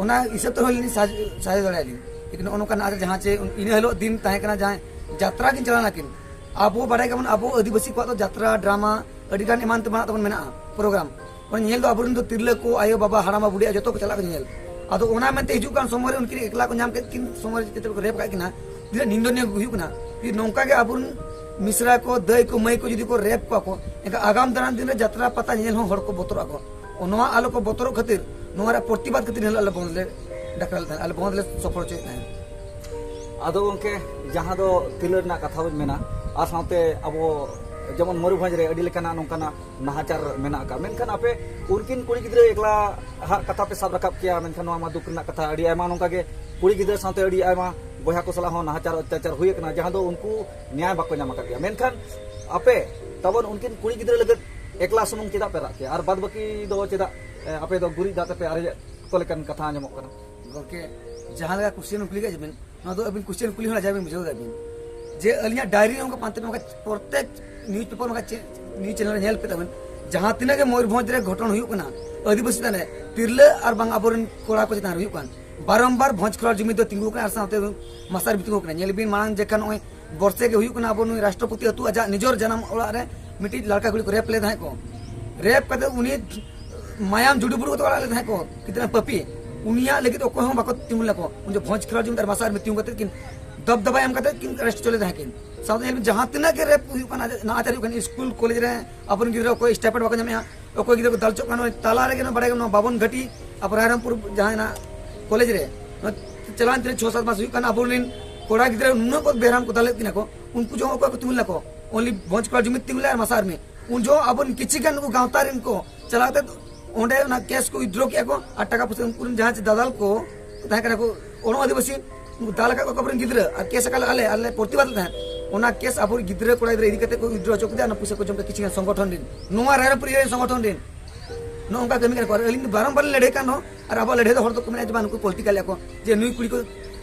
ᱚᱱᱟ ᱦᱤᱥᱟᱹᱵ ᱛᱮᱦᱚᱸ ᱟᱹᱞᱤᱧ ᱥᱟᱦᱟᱡᱽ-, ᱥᱟᱦᱟᱡᱽ ᱫᱟᱲᱮᱭᱟᱜᱼᱟ ᱞᱤᱧ᱾ ᱞᱮᱠᱤᱱ ᱱᱚᱜᱼᱚ ᱱᱚᱝᱠᱟ ᱱᱟᱦᱟᱪᱟᱨ ᱡᱟᱦᱟᱸ ᱪᱮ ᱤᱱᱟᱹ ᱦᱤᱞᱳᱜ ᱫᱤᱱ ᱛᱟᱦᱮᱸ ᱠᱟᱱᱟ, ᱡᱟᱦᱟᱸᱭ ᱡᱟᱛᱨᱟ ᱠᱤᱱ ᱪᱟᱞᱟᱣ ᱞᱮᱱᱟ ᱠᱤᱱ, ᱟᱵᱚ ᱵᱟᱰᱟᱭ ᱜᱮᱭᱟᱵᱚᱱ, ᱟᱵᱚ ᱟᱹᱫᱤᱵᱟᱹᱥᱤ ᱠᱚᱣᱟᱜ ᱫᱚ ᱡᱟᱛᱨᱟ, drama, ᱟᱹᱰᱤ ᱜᱟᱱ ᱮᱢᱟᱱ ᱛᱮᱢᱟᱱᱟᱜ ᱛᱟᱵᱚᱱ ᱢᱮᱱᱟᱜᱼᱟ program᱾ ᱚᱱᱟ ᱧᱮᱧᱮᱞ ᱫᱚ ᱟᱵᱚᱨᱮᱱ ᱫᱚ ᱛᱤᱨᱞᱟᱹ ᱠᱚ, ᱟᱭᱳ, ᱵᱟᱵᱟ, ᱦᱟᱲᱟᱢ, ᱵᱩᱰᱷᱤ, ᱡᱚᱛᱚ ᱠᱚ ᱪᱟᱞᱟᱜ ᱠᱚ ᱧᱮᱧᱮᱞ᱾ ᱟᱫᱚ ᱚᱱᱟ ᱢᱮᱱᱛᱮ ᱦᱤᱡᱩᱜ ᱠᱟᱱ ᱥᱚᱢᱚᱭ ᱨᱮ ᱩᱱᱠᱤᱱ ᱮᱠᱞᱟ ᱠᱚ ᱧᱟᱢ ᱠᱮᱫ ᱠᱤᱱ ᱥᱚᱢᱚᱭ ᱨᱮ ᱪᱮᱫ ᱠᱚ rape ᱠᱟᱜ ᱠᱤᱱᱟ, ᱛᱤᱱᱟᱹᱜ ᱱᱤᱱᱫᱚᱱᱤᱭᱚ ᱦᱩᱭᱩᱜ ᱠᱟᱱᱟ᱾ ᱡᱩᱫᱤ ᱱᱚᱝᱠᱟ ᱜᱮ ᱟᱵᱚᱨᱮᱱ ᱢᱤᱥᱨᱟ ᱠᱚ, ᱫᱟᱹᱭ ᱠᱚ, ᱢᱟᱹᱭ ᱠᱚ ᱡᱩᱫᱤ ᱠᱚ rape ᱠᱚᱣᱟ ᱠᱚ, ᱮᱱᱠᱷᱟᱱ ᱟᱜᱟᱢ ᱫᱟᱨᱟᱢ ᱫᱤᱱ ᱨᱮ ᱡᱟᱛᱨᱟ ᱯᱟᱛᱟ ᱧᱮᱧᱮᱞ ᱦᱚᱸ ᱦᱚᱲ ᱠᱚ ᱵᱚᱛᱚᱨᱚᱜᱼᱟ ᱠᱚ᱾ ᱱᱚᱣᱟ ᱟᱞᱚ ᱠᱚ ᱵᱚᱛᱚᱨᱚᱜ ᱠᱷᱟᱹᱛᱤᱨ ᱱᱚᱣᱟ ᱨᱮ ᱯᱨᱚᱛᱤᱵᱟᱫ ᱠᱷᱟᱹᱛᱤᱨ ᱮᱱᱦᱤᱞᱳᱜ ᱟᱞᱮ ᱵᱚᱱᱫ ᱞᱮ ᱰᱟᱠᱨᱟ ᱞᱮᱫ ᱛᱟᱦᱮᱸᱫ, ᱟᱞᱮ ᱵᱚᱱᱫ ᱞᱮ ᱥᱚᱯᱷᱚᱞ ᱦᱚᱪᱚᱭᱮᱫ ᱛᱟᱦᱮᱸᱫ᱾ ᱟᱫᱚ ᱜᱚᱢᱠᱮ, ᱡᱟᱦᱟᱸ ᱫᱚ ᱛᱤᱨᱞᱟᱹ ᱨᱮᱱᱟᱜ ᱠᱟᱛᱷᱟ ᱵᱚᱱ ᱢᱮᱱᱟ, ᱟᱨ ᱥᱟᱶᱛᱮ ᱟᱵᱚ ᱡᱮᱢᱚᱱ ᱢᱚᱭᱩᱨᱵᱷᱚᱸᱡᱽ ᱨᱮ ᱟᱹᱰᱤ ᱞᱮᱠᱟᱱᱟᱜ ᱱᱚᱝᱠᱟᱱᱟᱜ ᱱᱟᱦᱟᱪᱟᱨ ᱢᱮᱱᱟᱜ ᱟᱠᱟᱫ, ᱢᱮᱱᱠᱷᱟᱱ ᱟᱯᱮ ᱩᱱᱠᱤᱱ ᱠᱩᱲᱤ ᱜᱤᱫᱽᱨᱟᱹ ᱮᱠᱞᱟ ᱦᱟᱜ ᱠᱟᱛᱷᱟ ᱯᱮ ᱥᱟᱵ ᱨᱟᱠᱟᱵ ᱠᱮᱭᱟ, ᱢᱮᱱᱠᱷᱟᱱ ᱱᱚᱣᱟ ᱢᱟ ᱫᱩᱠ ᱨᱮᱱᱟᱜ ᱠᱟᱛᱷᱟ, ᱟᱹᱰᱤ ᱟᱭᱢᱟ ᱱᱚᱝᱠᱟ ᱜᱮ ᱠᱩᱲᱤ ᱜᱤᱫᱽᱨᱟᱹ ᱥᱟᱶᱛᱮ ᱟᱹᱰᱤ ᱟᱭᱢᱟ ᱵᱚᱭᱦᱟ ᱠᱚ ᱥᱟᱞᱟᱜ ᱦᱚᱸ ᱱᱟᱦᱟᱪᱟᱨ ᱚᱛᱛᱟᱪᱟᱨ ᱦᱩᱭ ᱟᱠᱟᱱᱟ, ᱡᱟᱦᱟᱸ ᱫᱚ ᱩᱱᱠᱩ ᱱᱮᱭᱟᱭ ᱵᱟᱠᱚ ᱧᱟᱢ ᱟᱠᱟᱫ ᱜᱮᱭᱟ᱾ ᱢᱮᱱᱠᱷᱟᱱ ᱟᱯᱮ ᱛᱟᱵᱚᱱ ᱩᱱᱠᱤᱱ ᱠᱩᱲᱤ ᱜᱤᱫᱽᱨᱟᱹ ᱞᱟᱹᱜᱤᱫ ᱮᱠᱞᱟ ᱥᱩᱢᱩᱝ ᱪᱮᱫᱟᱜ ᱯᱮ ᱨᱟᱜ ᱠᱮᱭᱟ, ᱟᱨ ᱵᱟᱫ ᱵᱟᱹᱠᱤ ᱫᱚ ᱪᱮᱫᱟᱜ, ᱮ, ᱟᱯᱮ ᱫᱚ ᱜᱩᱨᱤᱡ ᱫᱟᱜ ᱛᱮᱯᱮ ᱟᱨᱮᱡᱮᱫ ᱠᱚ ᱞᱮᱠᱟᱱ ᱠᱟᱛᱷᱟ ᱟᱸᱡᱚᱢᱚᱜ ᱠᱟᱱᱟ? ᱜᱚᱢᱠᱮ, ᱡᱟᱦᱟᱸ ᱞᱮᱠᱟ question ᱠᱩᱞᱤ ᱠᱮᱫ ᱵᱤᱱ, ᱱᱚᱣᱟ ᱫᱚ ᱟᱹᱵᱤᱱ question ᱠᱩᱞᱤ ᱦᱚᱸ ᱞᱟᱡᱟᱣ ᱵᱤᱱ ᱵᱩᱡᱷᱟᱹᱣ ᱠᱮᱫᱟ ᱵᱤᱱ᱾ ᱡᱮ ᱟᱹᱞᱤᱧᱟᱜ diary ᱨᱮ ᱚᱱᱠᱟ ᱯᱟᱱᱛᱮ ᱯᱮ, ᱵᱟᱠᱷᱟᱡ ᱯᱨᱚᱛᱮᱠ newspaper, ᱵᱟᱠᱷᱟᱡ ᱪᱮᱫ news channel ᱨᱮ ᱧᱮᱞ ᱯᱮ ᱛᱟᱵᱮᱱ, ᱡᱟᱦᱟᱸ ᱛᱤᱱᱟᱹᱜ ᱜᱮ ᱢᱚᱭᱩᱨᱵᱷᱚᱸᱡᱽ ᱨᱮ ᱜᱷᱚᱴᱚᱱ ᱦᱩᱭᱩᱜ ᱠᱟᱱᱟ, ᱟᱹᱫᱤᱵᱟᱹᱥᱤ ᱪᱮᱛᱟᱱ ᱨᱮ, ᱛᱤᱨᱞᱟᱹ ᱟᱨ ᱵᱟᱝ ᱟᱵᱚᱨᱮᱱ ᱠᱚᱲᱟ ᱠᱚ ᱪᱮᱛᱟᱱ ᱨᱮ ᱦᱩᱭᱩᱜ ᱠᱟᱱ, ᱵᱟᱨᱚᱢᱵᱟᱨ ᱵᱷᱚᱸᱡᱽ ᱠᱷᱚᱨᱟᱨ ᱡᱩᱢᱤ ᱫᱚ ᱛᱤᱸᱜᱩ ᱠᱟᱱᱟ ᱟᱨ ᱥᱟᱶᱛᱮ ᱢᱟᱥᱟᱨ ᱵᱤᱛᱤᱸᱜᱩ ᱠᱟᱱᱟ᱾ ᱧᱮᱞ ᱵᱤᱱ, ᱢᱟᱲᱟᱝ ᱡᱮᱠᱷᱟ ᱱᱚᱜᱼᱚᱭ ᱵᱚᱨᱥᱮ ᱜᱮ ᱦᱩᱭᱩᱜ ᱠᱟᱱᱟ, ᱟᱵᱚ ᱱᱩᱭ ᱨᱟᱥᱴᱨᱚᱯᱚᱛᱤ ᱟᱹᱛᱩ ᱟᱡᱟᱜ ᱱᱤᱡᱚᱨ ᱡᱟᱱᱟᱢ ᱚᱲᱟᱜ ᱨᱮ ᱢᱤᱫᱴᱤᱡ ᱞᱟᱲᱠᱟ ᱠᱩᱲᱤ ᱠᱚ ᱨᱮᱯ ᱞᱮᱫ ᱛᱟᱦᱮᱸᱫ ᱠᱚ᱾ ᱨᱮᱯ ᱠᱟᱛᱮ ᱩᱱᱤ ᱢᱟᱭᱟᱢ ᱡᱩᱰᱩ ᱵᱩᱰᱩ ᱠᱟᱛᱮ ᱚᱲᱟᱜ ᱞᱮ ᱛᱟᱦᱮᱸ ᱠᱚ, ᱠᱤᱛᱱᱟ ᱯᱟᱯᱤ᱾ ᱩᱱᱤᱭᱟᱜ ᱞᱟᱹᱜᱤᱫ ᱚᱠᱚᱭ ᱦᱚᱸ ᱵᱟᱠᱚ ᱛᱤᱸᱜᱩ ᱞᱮᱱᱟ ᱠᱚ᱾ ᱩᱱ ᱡᱚᱠᱷᱚᱱ ᱵᱷᱚᱸᱡᱽ ᱠᱷᱮᱞᱣᱟᱲ ᱡᱩᱢᱤ ᱟᱨ ᱢᱟᱥᱟᱨ ᱨᱮ ᱛᱤᱸᱜᱩ ᱠᱟᱛᱮ ᱠᱤᱱ ᱫᱚᱵᱫᱚᱵᱟ ᱮᱢ ᱠᱟᱛᱮ ᱠᱤᱱ ᱟᱨᱮᱥᱴ ᱦᱚᱪᱚ ᱞᱮᱫᱟ ᱠᱤᱱ᱾ ᱥᱟᱶᱛᱮ ᱧᱮᱞ ᱵᱤᱱ, ᱡᱟᱦᱟᱸ ᱛᱤᱱᱟᱹᱜ ᱜᱮ ᱨᱮᱯ ᱦᱩᱭᱩᱜ ᱠᱟᱱᱟ, ᱱᱟᱦᱟᱪᱟᱨ ᱦᱩᱭᱩᱜ ᱠᱟᱱᱟ, ᱥᱠᱩᱞ ᱠᱚᱞᱮᱡᱽ ᱨᱮ ᱟᱵᱚᱨᱮᱱ ᱜᱤᱫᱽᱨᱟᱹ ᱚᱠᱚᱭ ᱥᱴᱟᱭᱯᱮᱱᱰ ᱵᱟᱠᱚ ᱧᱟᱢᱮᱜᱼᱟ, ᱚᱠᱚᱭ ᱜᱤᱫᱽᱨᱟᱹ ᱠᱚ ᱫᱟᱞ ᱦᱚᱪᱚᱜ ᱠᱟᱱᱟ, ᱱᱚᱜᱼᱚᱭ ᱛᱟᱞᱟ ᱨᱮᱜᱮ ᱱᱚᱣᱟ ᱵᱟᱲᱟᱭ ᱜᱮ, ᱱᱚᱣᱟ ᱵᱟᱵᱚᱱ ᱜᱷᱟᱴᱤ ᱟᱵᱚ ᱨᱟᱭᱨᱚᱝᱯᱩᱨ ᱡᱟᱦᱟᱸ ᱦᱮᱱᱟᱜ ᱠᱚᱞᱮᱡᱽ ᱨᱮ, ᱱᱚᱣᱟ ᱪᱟᱞᱟᱣᱮᱱ ᱛᱤᱱᱟᱹᱜ ᱪᱷᱚ ᱥᱟᱛ ᱢᱟᱥ ᱦᱩᱭᱩᱜ ᱠᱟᱱᱟ, ᱟᱵᱚᱨᱮᱱ ᱠᱚᱲᱟ ᱜᱤᱫᱽᱨᱟᱹ ᱱᱩᱱᱟᱹᱜ ᱠᱚ ᱵᱮᱦᱨᱟᱢ ᱠᱚ ᱫᱟᱞᱮᱫ ᱠᱤᱱᱟ ᱠᱚ, ᱩᱱᱠᱩ ᱡᱚᱠᱷᱚᱱ ᱚᱠᱚᱭ ᱠᱚ ᱛᱤᱸᱜᱩ ᱞᱮᱱᱟ ᱠᱚ, ᱚᱱᱞᱤ ᱵᱷᱚᱸᱡᱽ ᱠᱷᱮᱞᱣᱟᱲ ᱡᱩᱢᱤ ᱛᱤᱸᱜᱩ ᱞᱮᱱᱟ ᱟᱨ ᱢᱟᱥᱟᱨ ᱢᱤ ᱩᱱ ᱡᱚᱦᱚᱜ ᱟᱵᱚ ᱠᱤᱪᱷᱤ ᱜᱟᱱ ᱱᱩᱠᱩ ᱜᱟᱶᱛᱟ ᱨᱮᱱ ᱠᱚ ᱪᱟᱞᱟᱣ ᱠᱟᱛᱮ ᱚᱸᱰᱮ ᱚᱱᱟ ᱠᱮᱥ ᱠᱚ ᱣᱤᱫᱰᱨᱚ ᱠᱮᱜᱼᱟ ᱠᱚ ᱟᱨ ᱴᱟᱠᱟ ᱯᱚᱭᱥᱟ ᱩᱱᱠᱩ ᱨᱮᱱ ᱡᱟᱦᱟᱸ ᱪᱮ ᱫᱟᱫᱟᱞ ᱠᱚ ᱛᱟᱦᱮᱸ ᱠᱟᱱᱟ ᱠᱚ, ᱚᱲᱚᱝ ᱟᱹᱫᱤᱵᱟᱹᱥᱤ, ᱩᱱᱠᱩ ᱫᱟᱞ ᱟᱠᱟᱫ ᱠᱚᱣᱟ ᱟᱵᱚᱨᱮᱱ ᱜᱤᱫᱽᱨᱟᱹ ᱟᱨ ᱠᱮᱥ ᱟᱠᱟᱫ ᱟᱞᱮ, ᱟᱞᱮ ᱯᱨᱚᱛᱤᱵᱟᱫ ᱞᱮ ᱛᱟᱦᱮᱸᱫ᱾ ᱚᱱᱟ ᱠᱮᱥ ᱟᱵᱚᱨᱮᱱ ᱜᱤᱫᱽᱨᱟ ᱠᱚᱲᱟ ᱜᱤᱫᱽᱨᱟᱹ ᱤᱫᱤ ᱠᱟᱛᱮ ᱠᱚ ᱣᱤᱫᱰᱨᱚ ᱦᱚᱪᱚ ᱠᱮᱫᱟ, ᱚᱱᱟ ᱯᱚᱭᱥᱟ ᱠᱚ ᱡᱚᱢ ᱠᱮᱫᱟ ᱠᱤᱪᱷᱩ ᱜᱟᱱ ᱥᱚᱝᱜᱚᱴᱷᱚᱱ ᱨᱮᱱ, ᱱᱚᱣᱟ ᱨᱟᱭᱨᱚᱝᱯᱩᱨ ᱮᱨᱤᱭᱟ ᱨᱮᱱ ᱥᱚᱝᱜᱚᱴᱷᱚᱱ ᱨᱮᱱ᱾ ᱱᱚᱜᱼᱚ ᱱᱚᱝᱠᱟ ᱠᱟᱹᱢᱤ ᱠᱟᱱᱟ ᱠᱚ᱾ ᱟᱨ ᱟᱹᱞᱤᱧ ᱫᱚ ᱵᱟᱨᱚᱢᱵᱟᱨ ᱞᱤᱧ ᱞᱟᱹᱲᱦᱟᱹᱭ ᱠᱟᱱ ᱨᱮᱦᱚᱸ, ᱟᱨ ᱟᱵᱚᱣᱟᱜ ᱞᱟᱹᱲᱦᱟᱹᱭ ᱫᱚ ᱦᱚᱲ ᱫᱚᱠᱚ ᱢᱮᱱᱟ ᱡᱮ ᱵᱟᱝ, ᱱᱩᱠᱩ ᱯᱚᱞᱤᱴᱤᱠᱟᱞ ᱮᱫᱟ ᱠᱚ, ᱡᱮ ᱱᱩᱭ ᱠᱩᱲᱤ ᱠᱚ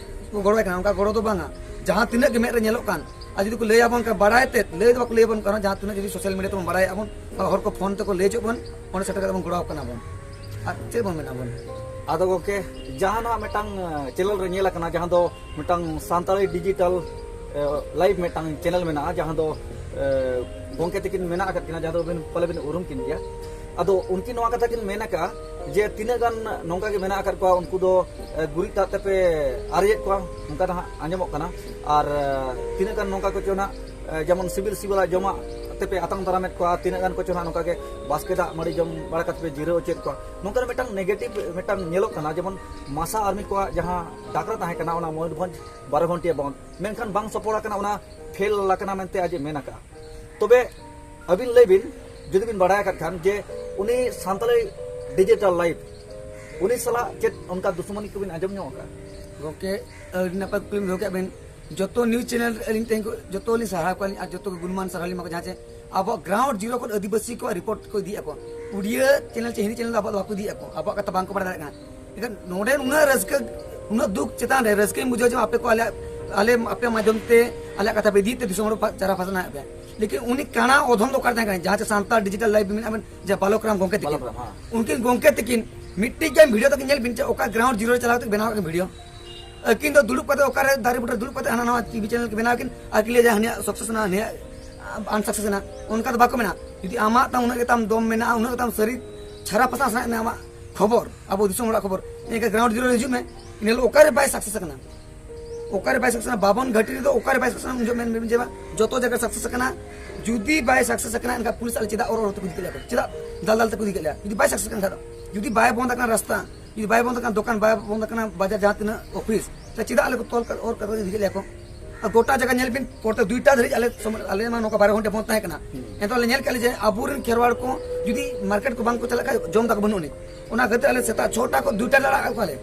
ᱜᱚᱲᱚᱭ ᱠᱟᱱᱟ, ᱚᱱᱠᱟ ᱜᱚᱲᱚ ᱫᱚ ᱵᱟᱝᱟ᱾ ᱡᱟᱦᱟᱸ ᱛᱤᱱᱟᱹᱜ ᱜᱮ ᱢᱮᱫ ᱨᱮ ᱧᱮᱞᱚᱜ ᱠᱟᱱ, ᱟᱨ ᱡᱩᱫᱤ ᱠᱚ ᱞᱟᱹᱭ ᱟᱵᱚᱱ ᱠᱷᱟᱱ, ᱵᱟᱲᱟᱭ ᱛᱮ ᱞᱟᱹᱭ ᱫᱚ ᱵᱟᱠᱚ ᱞᱟᱹᱭ ᱟᱵᱚᱱ ᱠᱟᱱᱟ, ᱡᱟᱦᱟᱸ ᱛᱤᱱᱟᱹᱜ ᱡᱩᱫᱤ ᱥᱳᱥᱟᱞ ᱢᱤᱰᱤᱭᱟ ᱛᱮᱵᱚᱱ ᱵᱟᱲᱟᱭ ᱟᱵᱚᱱ, ᱵᱟ ᱦᱚᱲ ᱠᱚ ᱯᱷᱳᱱ ᱛᱮᱠᱚ ᱞᱟᱹᱭ ᱦᱚᱪᱚ ᱵᱚᱱ, ᱚᱸᱰᱮ ᱥᱮᱴᱮᱨ ᱠᱟᱛᱮ ᱵᱚᱱ ᱜᱚᱲᱚ ᱟᱠᱚ ᱠᱟᱱᱟ ᱵᱚᱱ᱾ ᱟᱨ ᱪᱮᱫ ᱵᱚᱱ ᱢᱮᱱᱟ ᱵᱚᱱ? ᱟᱫᱚ ᱜᱚᱢᱠᱮ, ᱡᱟᱦᱟᱸ ᱱᱟᱦᱟᱜ ᱢᱤᱫᱴᱟᱝ, ᱟᱸ, ᱪᱮᱱᱮᱞ ᱨᱮ ᱧᱮᱞ ᱟᱠᱟᱱᱟ, ᱡᱟᱦᱟᱸ ᱫᱚ ᱢᱤᱫᱴᱟᱝ ᱥᱟᱱᱛᱟᱲᱤ ᱰᱤᱡᱤᱴᱟᱞ, ᱮ, ᱞᱟᱭᱤᱵᱷ ᱢᱤᱫᱴᱟᱝ ᱪᱮᱱᱮᱞ ᱢᱮᱱᱟᱜᱼᱟ, ᱡᱟᱦᱟᱸ ᱫᱚ, ᱮ, ᱜᱚᱢᱠᱮ ᱛᱟᱹᱠᱤᱱ ᱢᱮᱱᱟᱜ ᱟᱠᱟᱫ ᱠᱤᱱᱟ, ᱡᱟᱦᱟᱸ ᱫᱚ ᱵᱤᱱ, ᱯᱟᱞᱮ ᱵᱤᱱ ᱩᱨᱩᱢ ᱠᱤᱱ ᱜᱮᱭᱟ᱾ ᱟᱫᱚ ᱩᱱᱠᱤᱱ ᱱᱚᱣᱟ ᱠᱟᱛᱷᱟ ᱠᱤᱱ ᱢᱮᱱ ᱟᱠᱟᱫᱼᱟ ᱡᱮ ᱛᱤᱱᱟᱹᱜ ᱜᱟᱱ ᱱᱚᱝᱠᱟ ᱜᱮ ᱢᱮᱱᱟᱜ ᱟᱠᱟᱫ ᱠᱚᱣᱟ, ᱩᱱᱠᱩ ᱫᱚ, ᱮ, ᱜᱩᱨᱤᱡ ᱫᱟᱜ ᱛᱮᱯᱮ ᱟᱨᱮᱡᱮᱫ ᱠᱚᱣᱟ, ᱚᱱᱠᱟ ᱫᱚ ᱦᱟᱸᱜ ᱟᱸᱡᱚᱢᱚᱜ ᱠᱟᱱᱟ᱾ ᱟᱨ, ᱮ, ᱛᱤᱱᱟᱹᱜ ᱜᱟᱱ ᱱᱚᱝᱠᱟ ᱠᱚ ᱪᱚ ᱱᱟᱜ, ᱮ, ᱡᱮᱢᱚᱱ ᱥᱤᱵᱤᱞ ᱥᱤᱵᱤᱞᱟᱜ ᱡᱚᱢᱟᱜ ᱛᱮᱯᱮ ᱟᱛᱟᱝ ᱫᱟᱨᱟᱢᱮᱫ ᱠᱚᱣᱟ, ᱛᱤᱱᱟᱹᱜ ᱜᱟᱱ ᱠᱚ ᱪᱚ ᱱᱟᱜ ᱱᱚᱝᱠᱟ ᱜᱮ ᱵᱟᱥᱠᱮ ᱫᱟᱜ ᱢᱟᱹᱲᱤ ᱡᱚᱢ ᱵᱟᱲᱟ ᱠᱟᱛᱮ ᱯᱮ ᱡᱤᱨᱟᱹᱣ ᱦᱚᱪᱚᱭᱮᱫ ᱠᱚᱣᱟ᱾ ᱱᱚᱝᱠᱟᱱ ᱢᱤᱫᱴᱟᱝ ᱱᱮᱜᱮᱴᱤᱵᱷ ᱢᱤᱫᱴᱟᱝ ᱧᱮᱞᱚᱜ ᱠᱟᱱᱟ, ᱡᱮᱢᱚᱱ ᱢᱟᱥᱟ ᱟᱨᱢᱤ ᱠᱚᱣᱟᱜ ᱡᱟᱦᱟᱸ ᱰᱟᱠᱨᱟ ᱛᱟᱦᱮᱸ ᱠᱟᱱᱟ, ᱚᱱᱟ ᱢᱚᱭᱩᱨᱵᱷᱚᱸᱡᱽ ᱵᱟᱨᱚ ᱜᱷᱚᱱᱴᱤᱭᱟ ᱵᱚᱱᱫᱷ, ᱢᱮᱱᱠᱷᱟᱱ ᱵᱟᱝ ᱥᱚᱯᱚᱲ ᱟᱠᱟᱱᱟ, ᱚᱱᱟ ᱯᱷᱮᱞ ᱟᱠᱟᱱᱟ ᱢᱮᱱᱛᱮ ᱟᱡ ᱮ ᱢᱮᱱ ᱟᱠᱟᱫᱼᱟ᱾ ᱛᱚᱵᱮ ᱟᱹᱵᱤᱱ ᱞᱟᱹᱭ ᱵᱤᱱ, ᱡᱩᱫᱤ ᱵᱤᱱ ᱵᱟᱲᱟᱭ ᱟᱠᱟᱫ ᱠᱷᱟᱱ, ᱡᱮ ᱩᱱᱤ ᱥᱟᱱᱛᱟᱲᱤ ᱰᱤᱡᱤᱴᱟᱞ ᱞᱟᱭᱤᱵᱷ, ᱩᱱᱤ ᱥᱟᱞᱟᱜ ᱪᱮᱫ ᱚᱱᱠᱟ ᱫᱩᱥᱢᱟᱱᱤ ᱠᱚᱵᱤᱱ ᱟᱸᱡᱚᱢ ᱧᱚᱜ ᱟᱠᱟᱫᱼᱟ? ᱜᱚᱢᱠᱮ, ᱟᱹᱰᱤ ᱱᱟᱯᱟᱭ ᱠᱩᱠᱞᱤᱢ ᱫᱚᱦᱚ ᱠᱮᱫ ᱵᱮᱱ᱾ ᱡᱚᱛᱚ ᱱᱤᱭᱩᱡᱽ ᱪᱮᱱᱮᱞ ᱨᱮ ᱟᱹᱞᱤᱧ ᱛᱮᱦᱮᱧ ᱠᱚ ᱡᱚᱛᱚ ᱞᱤᱧ ᱥᱟᱨᱦᱟᱣ ᱠᱚᱣᱟ ᱟᱨ ᱡᱚᱛᱚ ᱜᱮ ᱜᱩᱱᱢᱟᱱ ᱥᱟᱨᱦᱟᱣ ᱞᱤᱧ ᱮᱢᱟ ᱠᱚᱣᱟ, ᱡᱟᱦᱟᱸ ᱪᱮ ᱟᱵᱚᱣᱟᱜ ᱜᱨᱟᱣᱩᱱᱰ ᱡᱤᱨᱳ ᱠᱷᱚᱱ ᱟᱹᱫᱤᱵᱟᱹᱥᱤ ᱠᱚᱣᱟᱜ ᱨᱤᱯᱳᱨᱴ ᱠᱚ ᱤᱫᱤᱭᱮᱫᱼᱟ ᱠᱚ᱾ ᱩᱰᱤᱭᱟᱹ ᱪᱮᱱᱮᱞ ᱪᱮ ᱦᱤᱱᱫᱤ ᱪᱮᱱᱮᱞ ᱫᱚ ᱟᱵᱚᱣᱟᱜ ᱫᱚ ᱵᱟᱠᱚ ᱤᱫᱤᱭᱮᱫᱼᱟ ᱠᱚ, ᱟᱵᱚᱣᱟᱜ ᱠᱟᱛᱷᱟ ᱵᱟᱝ ᱠᱚ ᱵᱟᱲᱟᱭ ᱫᱟᱲᱮᱭᱟᱜ ᱠᱟᱱᱟ᱾ ᱮᱱᱠᱷᱟᱱ ᱱᱚᱰᱮ ᱩᱱᱟᱹᱜ ᱨᱟᱹᱥᱠᱟᱹ, ᱩᱱᱟᱹᱜ ᱫᱩᱠ ᱪᱮᱛᱟᱱ ᱨᱮ ᱨᱟᱹᱥᱠᱟᱹᱧ ᱵᱩᱡᱷᱟᱹᱣᱟ ᱡᱮ ᱟᱯᱮ ᱠᱚ ᱟᱞᱮᱭᱟᱜ, ᱟᱞᱮ ᱟᱯᱮᱭᱟᱜ ᱢᱟᱫᱽᱫᱷᱚᱢ ᱛᱮ ᱟᱞᱮᱭᱟᱜ ᱠᱟᱛᱷᱟ ᱯᱮ ᱤᱫᱤᱭᱮᱫ ᱛᱮ ᱫᱤᱥᱚᱢ ᱦᱚᱲ ᱯᱟ-, ᱪᱟᱨᱟ ᱯᱟᱥᱱᱟᱣᱮᱫ ᱯᱮ᱾ ᱞᱮᱠᱤᱱ ᱩᱱᱤ ᱠᱟᱬᱟ ᱚᱫᱷᱚᱱ ᱫᱚ ᱚᱠᱟᱨᱮ ᱛᱟᱦᱮᱸ ᱠᱟᱱᱟ? ᱡᱟᱦᱟᱸ ᱪᱮ ᱥᱟᱱᱛᱟᱲ ᱰᱤᱡᱤᱴᱟᱞ ᱞᱟᱭᱤᱵᱷ ᱢᱮᱱᱟᱜ ᱵᱮᱱ, ᱡᱟᱦᱟᱸ ᱵᱟᱞᱚᱠ ᱨᱟᱢ ᱜᱚᱢᱠᱮ ᱛᱟᱹᱠᱤᱱ, ᱵᱟᱞᱚᱠ ᱨᱟᱢ, ᱦᱮᱸ᱾ ᱩᱱᱠᱤᱱ ᱜᱚᱢᱠᱮ ᱛᱟᱹᱠᱤᱱ ᱢᱤᱫᱴᱤᱡ ᱜᱟᱱ ᱵᱷᱤᱰᱤᱭᱳ ᱛᱟᱹᱠᱤᱱ ᱧᱮᱞ ᱵᱤᱱ, ᱪᱮ ᱚᱠᱟ ᱜᱨᱟᱣᱩᱱᱰ ᱡᱤᱨᱳ ᱨᱮ ᱪᱟᱞᱟᱣ ᱠᱟᱛᱮ ᱵᱮᱱᱟᱣ ᱠᱟᱜ ᱵᱷᱤᱰᱤᱭᱳ᱾ ᱟᱹᱠᱤᱱ ᱫᱚ ᱫᱩᱲᱩᱵ ᱠᱟᱛᱮ ᱚᱠᱟᱨᱮ ᱫᱟᱨᱮ ᱵᱩᱴᱟᱹ ᱨᱮ ᱫᱩᱲᱩᱵ ᱠᱟᱛᱮ ᱦᱟᱱᱟ ᱱᱟᱣᱟ ᱴᱤᱵᱷᱤ ᱪᱮᱱᱮᱞ ᱠᱚ ᱵᱮᱱᱟᱣ ᱠᱤᱱ ᱟᱨ ᱠᱤᱱ ᱞᱟᱹᱭᱟ ᱡᱮ ᱦᱟᱱᱤᱭᱟᱜ ᱥᱟᱠᱥᱮᱥ ᱮᱱᱟ, ᱦᱟᱱᱤᱭᱟᱜ ᱟᱱᱥᱟᱠᱥᱮᱥ ᱮᱱᱟ, ᱚᱱᱠᱟ ᱫᱚ ᱵᱟᱠᱚ ᱢᱮᱱᱟ᱾ ᱡᱩᱫᱤ ᱟᱢᱟᱜ ᱛᱟᱢ ᱩᱱᱟᱹᱜ ᱜᱮ ᱛᱟᱢ ᱫᱚᱢ ᱢᱮᱱᱟᱜᱼᱟ, ᱩᱱᱟᱹᱜ ᱜᱮ ᱛᱟᱢ ᱥᱟᱹᱨᱤ ᱪᱷᱟᱨᱟ ᱯᱟᱥᱱᱟᱣ ᱥᱟᱱᱟᱭᱮᱫ ᱢᱮᱭᱟ ᱟᱢᱟᱜ ᱠᱷᱚᱵᱚᱨ, ᱟᱵᱚ ᱫᱤᱥᱚᱢ ᱦᱚᱲᱟᱜ ᱠᱷᱚᱵᱚᱨ, ᱮᱱᱠᱷᱟᱱ ᱜᱨᱟᱣᱩᱱᱰ ᱡᱤᱨᱳ ᱨᱮ ᱦᱤᱡᱩᱜ ᱢᱮ, ᱤᱱᱟᱹ ᱦᱤᱞᱳᱜ ᱚᱠᱟᱨᱮ ᱵᱟᱭ ᱥᱟᱠᱥᱮᱥ ᱟᱠᱟᱱᱟ? ᱚᱠᱟᱨᱮ ᱵᱟᱭ ᱥᱟᱠᱥᱮᱥ ᱟᱠᱟᱱᱟ? ᱵᱟᱵᱚᱱ ᱜᱷᱟᱴᱤ ᱨᱮᱫᱚ ᱚᱠᱟᱨᱮ ᱵᱟᱭ ᱥᱟᱠᱥᱮᱥ ᱟᱠᱟᱱᱟ? ᱩᱱ ᱡᱚᱦᱚᱜ ᱢᱮᱱ ᱢᱮ ᱡᱮ ᱵᱟᱝ, ᱡᱚᱛᱚ ᱡᱟᱭᱜᱟ ᱥᱟᱠᱥᱮᱥ ᱟᱠᱟᱱᱟ᱾ ᱡᱩᱫᱤ ᱵᱟᱭ ᱥᱟᱠᱥᱮᱥ ᱟᱠᱟᱱᱟ, ᱮᱱᱠᱷᱟᱱ ᱯᱩᱞᱤᱥ ᱟᱞᱮ ᱪᱮᱫᱟᱜ ᱚᱨ ᱚᱨ ᱛᱮᱠᱚ ᱤᱫᱤ ᱠᱮᱫ ᱞᱮᱭᱟ ᱠᱚ? ᱪᱮᱫᱟᱜ ᱫᱟᱞ ᱫᱟᱞ ᱛᱮᱠᱚ ᱤᱫᱤ ᱠᱮᱫ ᱞᱮᱭᱟ? ᱡᱩᱫᱤ ᱵᱟᱭ ᱥᱟᱠᱥᱮᱥ ᱟᱠᱟᱱ ᱠᱷᱟᱱ ᱫᱚ, ᱡᱩᱫᱤ ᱵᱟᱭ ᱵᱚᱱᱫ ᱟᱠᱟᱱ ᱨᱟᱥᱛᱟ, ᱡᱩᱫᱤ ᱵᱟᱭ ᱵᱚᱱᱫ ᱟᱠᱟᱱ ᱫᱚᱠᱟᱱ, ᱵᱟᱭ ᱵᱚᱱᱫ ᱟᱠᱟᱱ ᱵᱟᱡᱟᱨ, ᱡᱟᱦᱟᱸ ᱛᱤᱱᱟᱹᱜ ᱚᱯᱷᱤᱥ, ᱛᱟᱦᱞᱮ ᱪᱮᱫᱟᱜ ᱟᱞᱮ ᱠᱚ ᱛᱚᱞ ᱠᱟᱛᱮ ᱚᱨ ᱠᱟᱛᱮ ᱤᱫᱤ ᱠᱮᱫ ᱞᱮᱭᱟ ᱠᱚ? ᱟᱨ ᱜᱚᱴᱟ ᱡᱟᱭᱜᱟ ᱧᱮᱞ ᱵᱤᱱ, ᱯᱚᱨᱛᱮ ᱫᱩᱭᱴᱟ ᱫᱷᱟᱹᱨᱤᱡ ᱟᱞᱮ ᱥᱚᱢᱚᱭ, ᱟᱞᱮ ᱢᱟ ᱱᱚᱝᱠᱟ ᱵᱟᱨᱚ ᱜᱷᱚᱱᱴᱟ ᱵᱚᱱᱫ ᱛᱟᱦᱮᱸ ᱠᱟᱱᱟ᱾ ᱮᱱᱛᱮ ᱟᱞᱮ ᱧᱮᱞ ᱠᱮᱫ ᱞᱮ ᱡᱮ ᱟᱵᱚᱨᱮᱱ ᱠᱷᱮᱨᱣᱟᱲ ᱠᱚ ᱡᱩᱫᱤ ᱢᱟᱨᱠᱮᱴ ᱠᱚ ᱵᱟᱝ ᱠᱚ ᱪᱟᱞᱟᱜ ᱠᱷᱟᱱ ᱡᱚᱢ ᱫᱟᱠᱚ ᱵᱟᱹᱱᱩᱜ ᱟᱹᱱᱤᱡ᱾ ᱚᱱᱟ ᱠᱷᱟᱹᱛᱤᱨ ᱟᱞᱮ ᱥᱮᱛᱟᱜ ᱪᱷᱚᱴᱟ ᱠᱷᱚᱱ ᱫᱩᱭᱴᱟ ᱞᱮ ᱟᱲᱟᱜ ᱠᱟᱜ ᱠᱚᱣᱟ ᱞᱮ᱾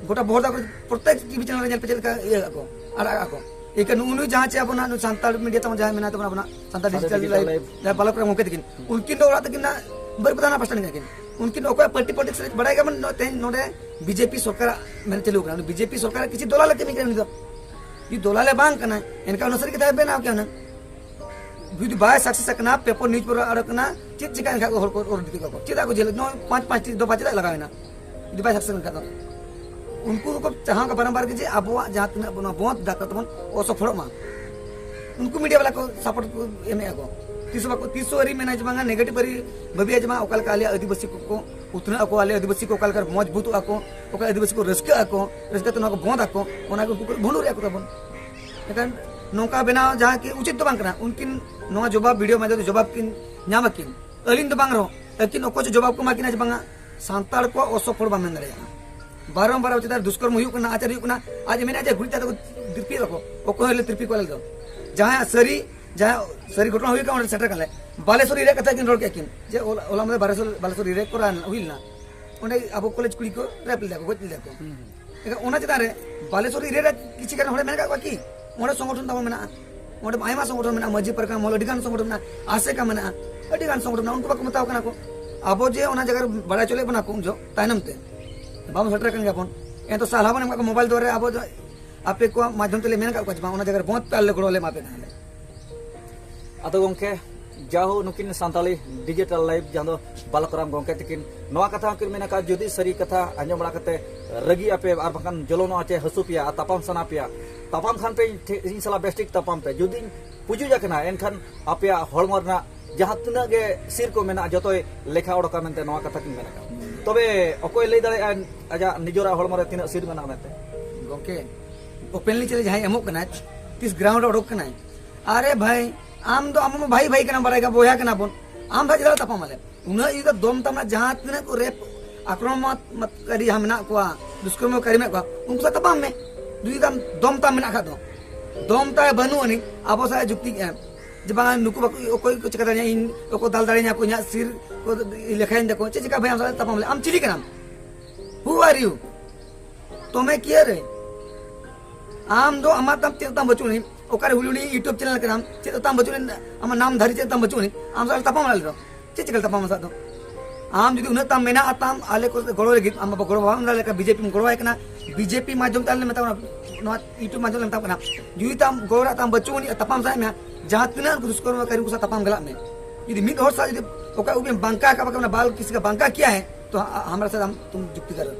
ᱜᱚᱴᱟ ᱵᱚᱦᱚᱲᱫᱟ ᱠᱚᱨᱮ ᱯᱨᱚᱛᱮᱠ ᱴᱤᱵᱷᱤ ᱪᱮᱱᱮᱞ ᱨᱮ ᱧᱮᱞ ᱯᱮ ᱪᱮᱫ ᱞᱮᱠᱟ ᱤᱭᱟᱹ ᱠᱟᱜ ᱠᱚ, ᱟᱲᱟᱜ ᱠᱟᱜ ᱠᱚ᱾ ᱮᱱᱠᱷᱟᱱ ᱱᱩᱜᱼᱩ ᱱᱩᱭ ᱡᱟᱦᱟᱸ ᱪᱮ ᱟᱵᱚ ᱱᱟᱜ ᱱᱩᱭ ᱥᱟᱱᱛᱟᱲ ᱢᱤᱰᱤᱭᱟ ᱛᱟᱵᱚᱱ ᱡᱟᱦᱟᱸᱭ ᱢᱮᱱᱟᱭ ᱛᱟᱵᱚᱱᱟ, ᱟᱵᱚᱱᱟᱜ Santal Santal digital digital live, live. ᱡᱟᱦᱟᱸᱭ ᱯᱟᱞᱚᱠ ᱨᱮ ᱜᱚᱢᱠᱮ ᱛᱟᱹᱠᱤᱱ, ᱩᱱᱠᱤᱱ ᱫᱚ ᱚᱲᱟᱜ ᱛᱟᱹᱠᱤᱱ ᱱᱟᱜ ᱵᱟᱹᱨᱤᱯᱟᱫᱟ ᱱᱟᱜ ᱯᱟᱥᱴᱟ ᱨᱤᱱᱤᱡ ᱠᱟᱱᱟ ᱠᱤᱱ᱾ ᱩᱱᱠᱤᱱ ᱫᱚ ᱚᱠᱚᱭᱟᱜ ᱯᱟᱨᱴᱤ ᱯᱚᱞᱤᱴᱤᱠᱥ ᱨᱮ ᱵᱟᱲᱟᱭ ᱜᱮ ᱵᱟᱹᱱᱩᱜ, ᱱᱚᱜᱼᱚᱭ ᱛᱮᱦᱮᱧ ᱱᱚᱰᱮ ᱵᱤᱡᱮᱯᱤ ᱥᱚᱨᱠᱟᱨᱟᱜ ᱢᱮᱱ ᱪᱟᱹᱞᱩ ᱠᱟᱱᱟ᱾ ᱩᱱᱤ ᱵᱤᱡᱮᱯᱤ ᱥᱚᱨᱠᱟᱨᱟᱜ ᱠᱤᱪᱷᱩ ᱫᱚᱞᱟᱞᱮ ᱠᱟᱹᱢᱤ ᱠᱟᱱᱟ ᱩᱱᱤ ᱫᱚ᱾ ᱡᱩᱫᱤ ᱫᱚᱞᱟᱞᱮ ᱵᱟᱝ ᱠᱟᱱᱟᱭ, ᱮᱱᱠᱷᱟᱱ ᱚᱱᱟ ᱥᱟᱹᱨᱤ ᱠᱟᱛᱷᱟ ᱵᱮᱱᱟᱣ ᱠᱮᱭᱟ ᱦᱩᱱᱟᱹᱝ᱾ ᱡᱩᱫᱤ ᱵᱟᱭ ᱥᱟᱠᱥᱮᱥ ᱟᱠᱟᱱᱟ, ᱯᱮᱯᱟᱨ ᱱᱤᱭᱩᱡ ᱯᱮᱯᱟᱨ ᱟᱲᱟᱜ ᱠᱟᱱᱟ, ᱪᱮᱫ ᱪᱤᱠᱟ ᱮᱱᱠᱷᱟᱱ ᱦᱚᱲ ᱠᱚ ᱚᱨ ᱤᱫᱤ ᱠᱚᱣᱟ ᱠᱚ? ᱪᱮᱫᱟᱜ ᱠᱚ ᱡᱮᱞ? ᱱᱚᱜᱼᱚᱭ ᱯᱟᱸᱪ ᱯᱟᱸᱪ ᱴᱤ ᱫᱚᱯᱷᱟ ᱪᱮᱫᱟᱜ ᱞᱟᱜᱟᱣ ᱮᱱᱟ? ᱡᱩᱫᱤ ᱵᱟᱭ ᱥᱟᱠᱥᱮᱥ ᱮᱱᱠᱷᱟᱱ ᱫᱚ ᱩᱱᱠᱩ ᱫᱚᱠᱚ ᱪᱟᱦᱟᱣ ᱠᱟᱜ ᱵᱟᱨᱟᱢᱵᱟᱨ ᱜᱮ ᱡᱮ ᱟᱵᱚᱣᱟᱜ ᱡᱟᱦᱟᱸ ᱛᱤᱱᱟᱹᱜ ᱵᱚᱱ ᱵᱚᱸᱫ ᱫᱟᱠᱟ ᱛᱟᱵᱚᱱ ᱚᱥᱚᱯᱷᱚᱞᱚᱜ ᱢᱟ᱾ ᱩᱱᱠᱩ ᱢᱤᱰᱤᱭᱟ ᱵᱟᱞᱟ ᱠᱚ ᱥᱟᱯᱳᱨᱴ ᱠᱚ ᱮᱢᱮᱜᱼᱟ ᱠᱚ᱾ ᱛᱤᱥ ᱦᱚᱸ ᱵᱟᱠᱚ, ᱛᱤᱥ ᱦᱚᱸ ᱟᱹᱨᱤ ᱢᱮᱱᱟ ᱡᱮ ᱵᱟᱝᱟ ᱱᱮᱜᱮᱴᱤᱵᱷ ᱟᱹᱨᱤ ᱵᱷᱟᱹᱵᱤᱭᱟ ᱡᱮ ᱵᱟᱝ ᱚᱠᱟ ᱞᱮᱠᱟ ᱟᱞᱮᱭᱟᱜ ᱟᱹᱫᱤᱵᱟᱹᱥᱤ ᱠᱚᱠᱚ ᱩᱛᱱᱟᱹᱜ ᱟᱠᱚ, ᱟᱞᱮ ᱟᱹᱫᱤᱵᱟᱹᱥᱤ ᱠᱚ ᱚᱠᱟ ᱞᱮᱠᱟ ᱢᱚᱡᱽᱵᱩᱛᱚᱜ ᱟᱠᱚ, ᱚᱠᱟ ᱟᱹᱫᱤᱵᱟᱹᱥᱤ ᱠᱚ ᱨᱟᱹᱥᱠᱟᱹᱜ ᱟᱠᱚ, ᱨᱟᱹᱥᱠᱟᱹ ᱛᱮ ᱱᱚᱣᱟ ᱠᱚ ᱵᱚᱸᱫ ᱟᱠᱚ, ᱚᱱᱟ ᱠᱚ ᱩᱱᱠᱩ ᱠᱚ ᱵᱷᱩᱸᱰᱩᱨ ᱨᱮᱭᱟᱜ ᱠᱚ ᱛᱟᱵᱚᱱ᱾ ᱮᱱᱠᱷᱟᱱ ᱱᱚᱝᱠᱟ ᱵᱮᱱᱟᱣ ᱡᱟᱦᱟᱸ ᱠᱤ ᱩᱪᱤᱛ ᱫᱚ ᱵᱟᱝ ᱠᱟᱱᱟ᱾ ᱩᱱᱠᱤᱱ ᱱᱚᱣᱟ ᱡᱚᱵᱟᱵ ᱵᱷᱤᱰᱤᱭᱳ ᱢᱟᱫᱽᱫᱷᱚᱢ ᱛᱮ ᱡᱚᱵᱟᱵ ᱠᱤᱱ ᱧᱟᱢ ᱟᱹᱠᱤᱱ, ᱟᱹᱞᱤᱧ ᱫᱚ ᱵᱟᱝ ᱨᱮᱦᱚᱸ ᱟᱹᱠᱤᱱ ᱚᱠᱚᱭ ᱪᱚ ᱡᱚᱵᱟᱵ ᱠᱚ ᱮᱢᱟ ᱠᱤᱱᱟ ᱡᱮ ᱵᱟᱝᱟ ᱥᱟᱱᱛᱟᱲ ᱠᱚᱣᱟᱜ ᱚᱥᱚᱯᱷᱚᱞ ᱵᱟᱢ ᱢᱮᱱ ᱫᱟᱲᱮᱭᱟᱜᱼᱟ᱾ ᱵᱟᱨᱚᱢᱵᱟᱨ ᱟᱵᱚ ᱪᱮᱛᱟᱱ ᱨᱮ ᱫᱩᱥᱠᱚᱨᱢᱚ ᱦᱩᱭᱩᱜ ᱠᱟᱱᱟ, ᱟᱪᱟᱨ ᱦᱩᱭᱩᱜ ᱠᱟᱱᱟ, ᱟᱡ ᱢᱮᱱᱟ ᱡᱮ ᱜᱷᱩᱲᱤ ᱛᱟᱠᱚ ᱛᱤᱨᱯᱤ ᱫᱟᱠᱚ, ᱚᱠᱚᱭ ᱦᱚᱸ ᱞᱮ ᱛᱤᱨᱯᱤ ᱠᱚᱣᱟ ᱟᱞᱮ ᱫᱚ᱾ ᱡᱟᱦᱟᱸᱭᱟᱜ ᱥᱟᱹᱨᱤ, ᱡᱟᱦᱟᱸᱭᱟᱜ ᱥᱟᱹᱨᱤ ᱜᱷᱚᱴᱚᱱᱟ ᱦᱩᱭ ᱠᱟᱱᱟ ᱚᱸᱰᱮ ᱥᱮᱴᱮᱨ ᱠᱟᱱᱟ ᱞᱮ᱾ ᱵᱟᱞᱮᱥᱚᱨ ᱨᱮᱭᱟᱜ ᱠᱟᱛᱷᱟ ᱠᱤᱱ ᱨᱚᱲ ᱠᱮᱫ ᱠᱤᱱ ᱡᱮ ᱦᱚᱞᱟ, ᱦᱚᱞᱟ ᱢᱟᱫᱷᱮᱨ ᱵᱟᱞᱮᱥᱚᱨ, ᱵᱟᱞᱮᱥᱚᱨ ᱨᱮ ᱠᱚᱨᱟᱣ ᱦᱩᱭ ᱞᱮᱱᱟ᱾ ᱚᱸᱰᱮ ᱟᱵᱚ ᱠᱚᱞᱮᱡᱽ ᱠᱩᱲᱤ ᱠᱚ ᱨᱮᱯ ᱞᱮᱫᱟ ᱠᱚ, ᱜᱚᱡ ᱞᱮᱫᱟ ᱠᱚ᱾ ᱮᱱᱠᱷᱟᱱ ᱚᱱᱟ ᱪᱮᱛᱟᱱ ᱨᱮ ᱵᱟᱞᱮᱥᱚᱨ ᱮᱨᱤᱭᱟ ᱨᱮ ᱠᱤᱪᱷᱩ ᱜᱟᱱ ᱦᱚᱲᱮ ᱢᱮᱱ ᱟᱠᱟᱫ ᱠᱚᱣᱟ ᱠᱤ? ᱚᱸᱰᱮ ᱥᱚᱝᱜᱚᱴᱷᱚᱱ ᱛᱟᱵᱚᱱ ᱢᱮᱱᱟᱜᱼᱟ, ᱚᱸᱰᱮ ᱟᱭᱢᱟ ᱥᱚᱝᱜᱚᱴᱷᱚᱱ ᱢᱮᱱᱟᱜᱼᱟ, ᱢᱟᱹᱡᱷᱤ ᱯᱟᱨᱜᱟᱱᱟ ᱢᱚᱦᱚᱞ, ᱟᱹᱰᱤ ᱜᱟᱱ ᱥᱚᱝᱜᱚᱴᱷᱚᱱ ᱢᱮᱱᱟᱜᱼᱟ, ᱟᱥᱮᱠᱟ ᱢᱮᱱᱟᱜᱼᱟ, ᱟᱹᱰᱤ ᱜᱟᱱ ᱥᱚᱝᱜᱚᱴᱷᱚᱱ ᱢᱮᱱᱟᱜᱼᱟ᱾ ᱩᱱᱠᱩ ᱵᱟᱠᱚ ᱢᱮᱛᱟᱣ ᱠᱟᱱᱟ ᱠᱚ᱾ ᱟᱵᱚ ᱡᱮ ᱚᱱᱟ ᱡᱟᱭᱜᱟ ᱨᱮ ᱵᱟᱲᱟᱭ ᱦᱚᱪᱚ ᱞᱮᱫ ᱵᱚᱱᱟ ᱠᱚ ᱩᱱ ᱡᱚᱦᱚᱜ ᱛᱟᱭᱱᱚᱢ ᱛᱮ, ᱵᱟᱵᱚᱱ ᱥᱮᱴᱮᱨ ᱟᱠᱟᱱ ᱜᱮᱭᱟ ᱵᱚᱱ᱾ ᱮᱱᱛᱮ ᱥᱟᱞᱦᱟ ᱵᱚᱱ ᱮᱢ ᱠᱟᱜ ᱠᱚᱣᱟ ᱢᱳᱵᱟᱭᱤᱞ ᱫᱩᱣᱟᱨ ᱨᱮ, ᱟᱵᱚ ᱫᱚ ᱟᱯᱮ ᱠᱚᱣᱟᱜ ᱢᱟᱫᱽᱫᱷᱚᱢ ᱛᱮᱞᱮ ᱢᱮᱱ ᱟᱠᱟᱫ ᱠᱚᱣᱟ ᱡᱮ ᱵᱟᱝ ᱚᱱᱟ ᱡᱟᱭᱜᱟ ᱨᱮ ᱵᱚᱸᱫ ᱯᱮ, ᱟᱞᱮ ᱜᱚᱲᱚ ᱞᱮ ᱮᱢᱟ ᱯᱮ ᱠᱟᱱᱟ ᱞᱮ᱾ ᱟᱫᱚ ᱜᱚᱢᱠᱮ, ᱡᱟᱦᱳ, ᱱᱩᱠᱤᱱ ᱥᱟᱱᱛᱟᱲᱤ ᱰᱤᱡᱤᱴᱟᱞ ᱞᱟᱭᱤᱵᱷ ᱡᱟᱦᱟᱸ ᱫᱚ ᱵᱟᱞᱚᱠ ᱨᱟᱢ ᱜᱚᱢᱠᱮ ᱛᱟᱹᱠᱤᱱ ᱱᱚᱣᱟ ᱠᱟᱛᱷᱟ ᱦᱚᱸᱠᱤᱱ ᱢᱮᱱ ᱟᱠᱟᱫ, ᱡᱩᱫᱤ ᱥᱟᱹᱨᱤ ᱠᱟᱛᱷᱟ ᱟᱸᱡᱚᱢ ᱵᱟᱲᱟ ᱠᱟᱛᱮ ᱨᱟᱹᱜᱤ ᱟᱯᱮ ᱟᱨ ᱵᱟᱝᱠᱷᱟᱱ ᱡᱚᱞᱚᱱᱚᱜᱼᱟ ᱪᱮ ᱦᱟᱹᱥᱩ ᱯᱮᱭᱟ ᱟᱨ ᱛᱟᱯᱟᱢ ᱥᱟᱱᱟ ᱯᱮᱭᱟ, ᱛᱟᱯᱟᱢ ᱠᱷᱟᱱ ᱯᱮ ᱤᱧ ᱴᱷᱮ-, ᱤᱧ ᱥᱟᱞᱟᱜ ᱵᱮᱥᱴᱷᱤᱠ ᱛᱟᱯᱟᱢ ᱯᱮ᱾ ᱡᱩᱫᱤᱧ ᱯᱩᱡᱩᱡ ᱟᱠᱟᱱᱟ, ᱮᱱᱠᱷᱟᱱ ᱟᱯᱮᱭᱟᱜ ᱦᱚᱲᱢᱚ ᱨᱮᱱᱟᱜ ᱡᱟᱦᱟᱸ ᱛᱤᱱᱟᱹᱜ ᱜᱮ ᱥᱤᱨ ᱠᱚ ᱢᱮᱱᱟᱜᱼᱟ, ᱡᱚᱛᱚᱭ ᱞᱮᱠᱷᱟ ᱚᱰᱚᱠᱟ ᱢᱮᱱᱛᱮ ᱱᱚᱣᱟ ᱠᱟᱛᱷᱟ ᱠᱤᱱ ᱢᱮᱱ ᱟᱠᱟᱫ᱾ ᱛᱚᱵᱮ ᱚᱠᱚᱭ ᱞᱟᱹᱭ ᱫᱟᱲᱮᱭᱟᱜᱼᱟ ᱟᱡᱟᱜ ᱱᱤᱡᱮᱨᱟᱜ ᱦᱚᱲᱢᱚ ᱨᱮ ᱛᱤᱱᱟᱹᱜ ᱥᱤᱨ ᱢᱮᱱᱟᱜᱼᱟ ᱢᱮᱱᱛᱮ? ᱜᱚᱢᱠᱮ, ᱳᱯᱮᱱᱞᱤ ᱪᱮᱞᱮᱧᱡᱽ ᱡᱟᱦᱟᱸᱭ ᱮᱢᱚᱜ ᱠᱟᱱᱟᱭ, ᱛᱤᱥ ᱜᱨᱟᱣᱩᱱᱰ ᱨᱮ ᱚᱰᱚᱠ ᱠᱟᱱᱟᱭ, ᱟᱨᱮ ᱵᱷᱟᱭ, ᱟᱢ ᱫᱚ ᱟᱢ ᱢᱟ ᱵᱷᱟᱭ ᱵᱷᱟᱭ ᱠᱟᱱᱟᱢ, ᱵᱟᱲᱟᱭ ᱠᱟᱱᱟ, ᱵᱚᱭᱦᱟ ᱠᱟᱱᱟ ᱵᱚᱱ, ᱟᱢ ᱥᱟᱶ ᱪᱮᱫᱟᱜ ᱛᱟᱯᱟᱢ ᱟᱞᱮ? ᱩᱱᱟᱹᱜ ᱡᱩᱫᱤ ᱫᱚᱢ ᱛᱟᱢ ᱢᱮᱱᱟᱜᱼᱟ, ᱡᱟᱦᱟᱸ ᱛᱤᱱᱟᱹᱜ ᱠᱚ ᱨᱮᱯ ᱟᱠᱨᱚᱢᱚᱱ ᱠᱟᱨᱤ ᱡᱟᱦᱟᱸ ᱢᱮᱱᱟᱜ ᱠᱚᱣᱟ, ᱫᱩᱥᱠᱨᱚᱢᱚᱠᱟᱨᱤ ᱢᱮᱱᱟᱜ ᱠᱚᱣᱟ, ᱩᱱᱠᱩ ᱥᱟᱶ ᱛᱟᱯᱟᱢ ᱢᱮ᱾ ᱡᱩᱫᱤ ᱛᱟᱢ ᱫᱚᱢ ᱛᱟᱢ ᱢᱮᱱᱟᱜ ᱠᱷᱟᱡ ᱫᱚ, ᱫᱚᱢ ᱛᱟᱭ ᱵᱟᱹᱱᱩᱜ ᱟᱹᱱᱤᱡ, ᱟᱵᱚ ᱥᱟᱶ ᱡᱩᱠᱛᱤ ᱮᱢ ᱡᱮ ᱵᱟᱝ ᱱᱩᱠᱩ ᱵᱟᱠᱚ, ᱚᱠᱚᱭ ᱠᱚ ᱪᱤᱠᱟ ᱫᱟᱲᱮᱭᱟᱜᱼᱟ, ᱤᱧ ᱚᱠᱚᱭ ᱫᱟᱞ ᱫᱟᱲᱮᱭᱟᱹᱧᱟ ᱠᱚ, ᱤᱧᱟᱹᱜ ᱥᱤᱨ ᱠᱚ ᱞᱮᱠᱷᱟᱭᱟᱹᱧ ᱛᱟᱠᱚ, ᱪᱮᱫ ᱪᱤᱠᱟ ᱵᱷᱟᱭ ᱟᱢ ᱥᱟᱶ ᱛᱟᱯᱟᱢ ᱞᱮ, ᱟᱢ ᱪᱤᱞᱤ ᱠᱟᱱᱟᱢ? Who are you? ᱛᱚᱢᱮ ᱠᱤᱭᱟᱹ ᱨᱮ ᱟᱢ ᱫᱚ ᱟᱢᱟᱜ ᱛᱟᱢ ᱪᱮᱫ ᱛᱟᱢ ᱵᱟᱹᱪᱩᱜ ᱟᱹᱱᱤᱡ, ᱚᱠᱟᱨᱮ ᱦᱩᱰᱤᱧ ᱦᱩᱰᱤᱧ YouTube ᱪᱮᱱᱮᱞ ᱠᱟᱱᱟᱢ, ᱪᱮᱫ ᱛᱟᱢ ᱵᱟᱹᱪᱩᱜ ᱟᱹᱱᱤᱡ, ᱟᱢᱟᱜ ᱱᱟᱢ ᱫᱷᱟᱹᱨᱤ ᱪᱮᱫ ᱛᱟᱢ ᱵᱟᱹᱪᱩᱜ ᱟᱹᱱᱤᱡ, ᱟᱢ ᱥᱟᱞᱟᱜ ᱛᱟᱯᱟᱢ ᱟᱞᱮ ᱫᱚ ᱪᱮᱫ ᱪᱤᱠᱟᱹ ᱛᱟᱯᱟᱢ ᱥᱟᱞᱟᱜ ᱫᱚ? ᱟᱢ ᱡᱩᱫᱤ ᱩᱱᱟᱹᱜ ᱛᱟᱢ ᱢᱮᱱᱟᱜᱼᱟ ᱛᱟᱢ, ᱟᱞᱮ ᱠᱚ ᱜᱚᱲᱚ ᱞᱟᱹᱜᱤᱫ ᱟᱢ ᱵᱟᱵᱟ ᱜᱚᱲᱚ ᱵᱟᱢ ᱮᱢ ᱫᱟᱲᱮ ᱞᱮᱠᱟ BJP ᱢᱟᱫᱽᱫᱷᱚᱢ ᱛᱮ ᱟᱞᱮ ᱞᱮ ᱢᱮᱛᱟᱢ ᱠᱟᱱᱟ, ᱱᱚᱣᱟ YouTube ᱢᱟᱫᱽᱫᱷᱚᱢ ᱞᱮ ᱢᱮᱛᱟᱢ ᱠᱟᱱᱟ, ᱡᱩᱫᱤ ᱛᱟᱢ ᱜᱚᱲᱚ ᱨᱮ ᱛᱟᱢ ᱵᱟᱹᱪᱩᱜ ᱟᱹᱱᱤᱡ, ᱛᱟᱯᱟᱢ ᱥᱟᱱᱟᱭᱮᱫ ᱢᱮᱭᱟ, ᱡᱟᱦᱟᱸ ᱛᱤᱱᱟᱹᱜ ᱩᱱᱠᱩ ᱫᱩᱥᱠᱚᱨᱢᱚᱠᱟᱨᱤ ᱩᱱᱠᱩ ᱥᱟᱶ ᱛᱟᱯᱟᱢ ᱜᱮᱞᱟᱜ ᱢᱮ᱾ ᱡᱩᱫᱤ ᱢᱤᱫ ᱦᱚᱲ ᱥᱟᱶ ᱡᱩᱫᱤ ᱚᱠᱟ ᱩᱵ ᱮᱢ ᱵᱟᱝᱠᱟ ᱟᱠᱟᱫ ᱵᱟᱠᱷᱟᱱ ᱵᱟᱞ ᱠᱤᱥᱤ ᱠᱟ ᱵᱟᱝᱠᱟ ᱠᱤᱭᱟ ᱦᱮ, ᱛᱚ ᱟ-, ᱟ-, ᱦᱟᱢᱨᱟ ᱥᱟᱛᱮ ᱦᱟᱢ ᱛᱩᱢ ᱡᱩᱠᱛᱤ ᱠᱟᱨᱚ᱾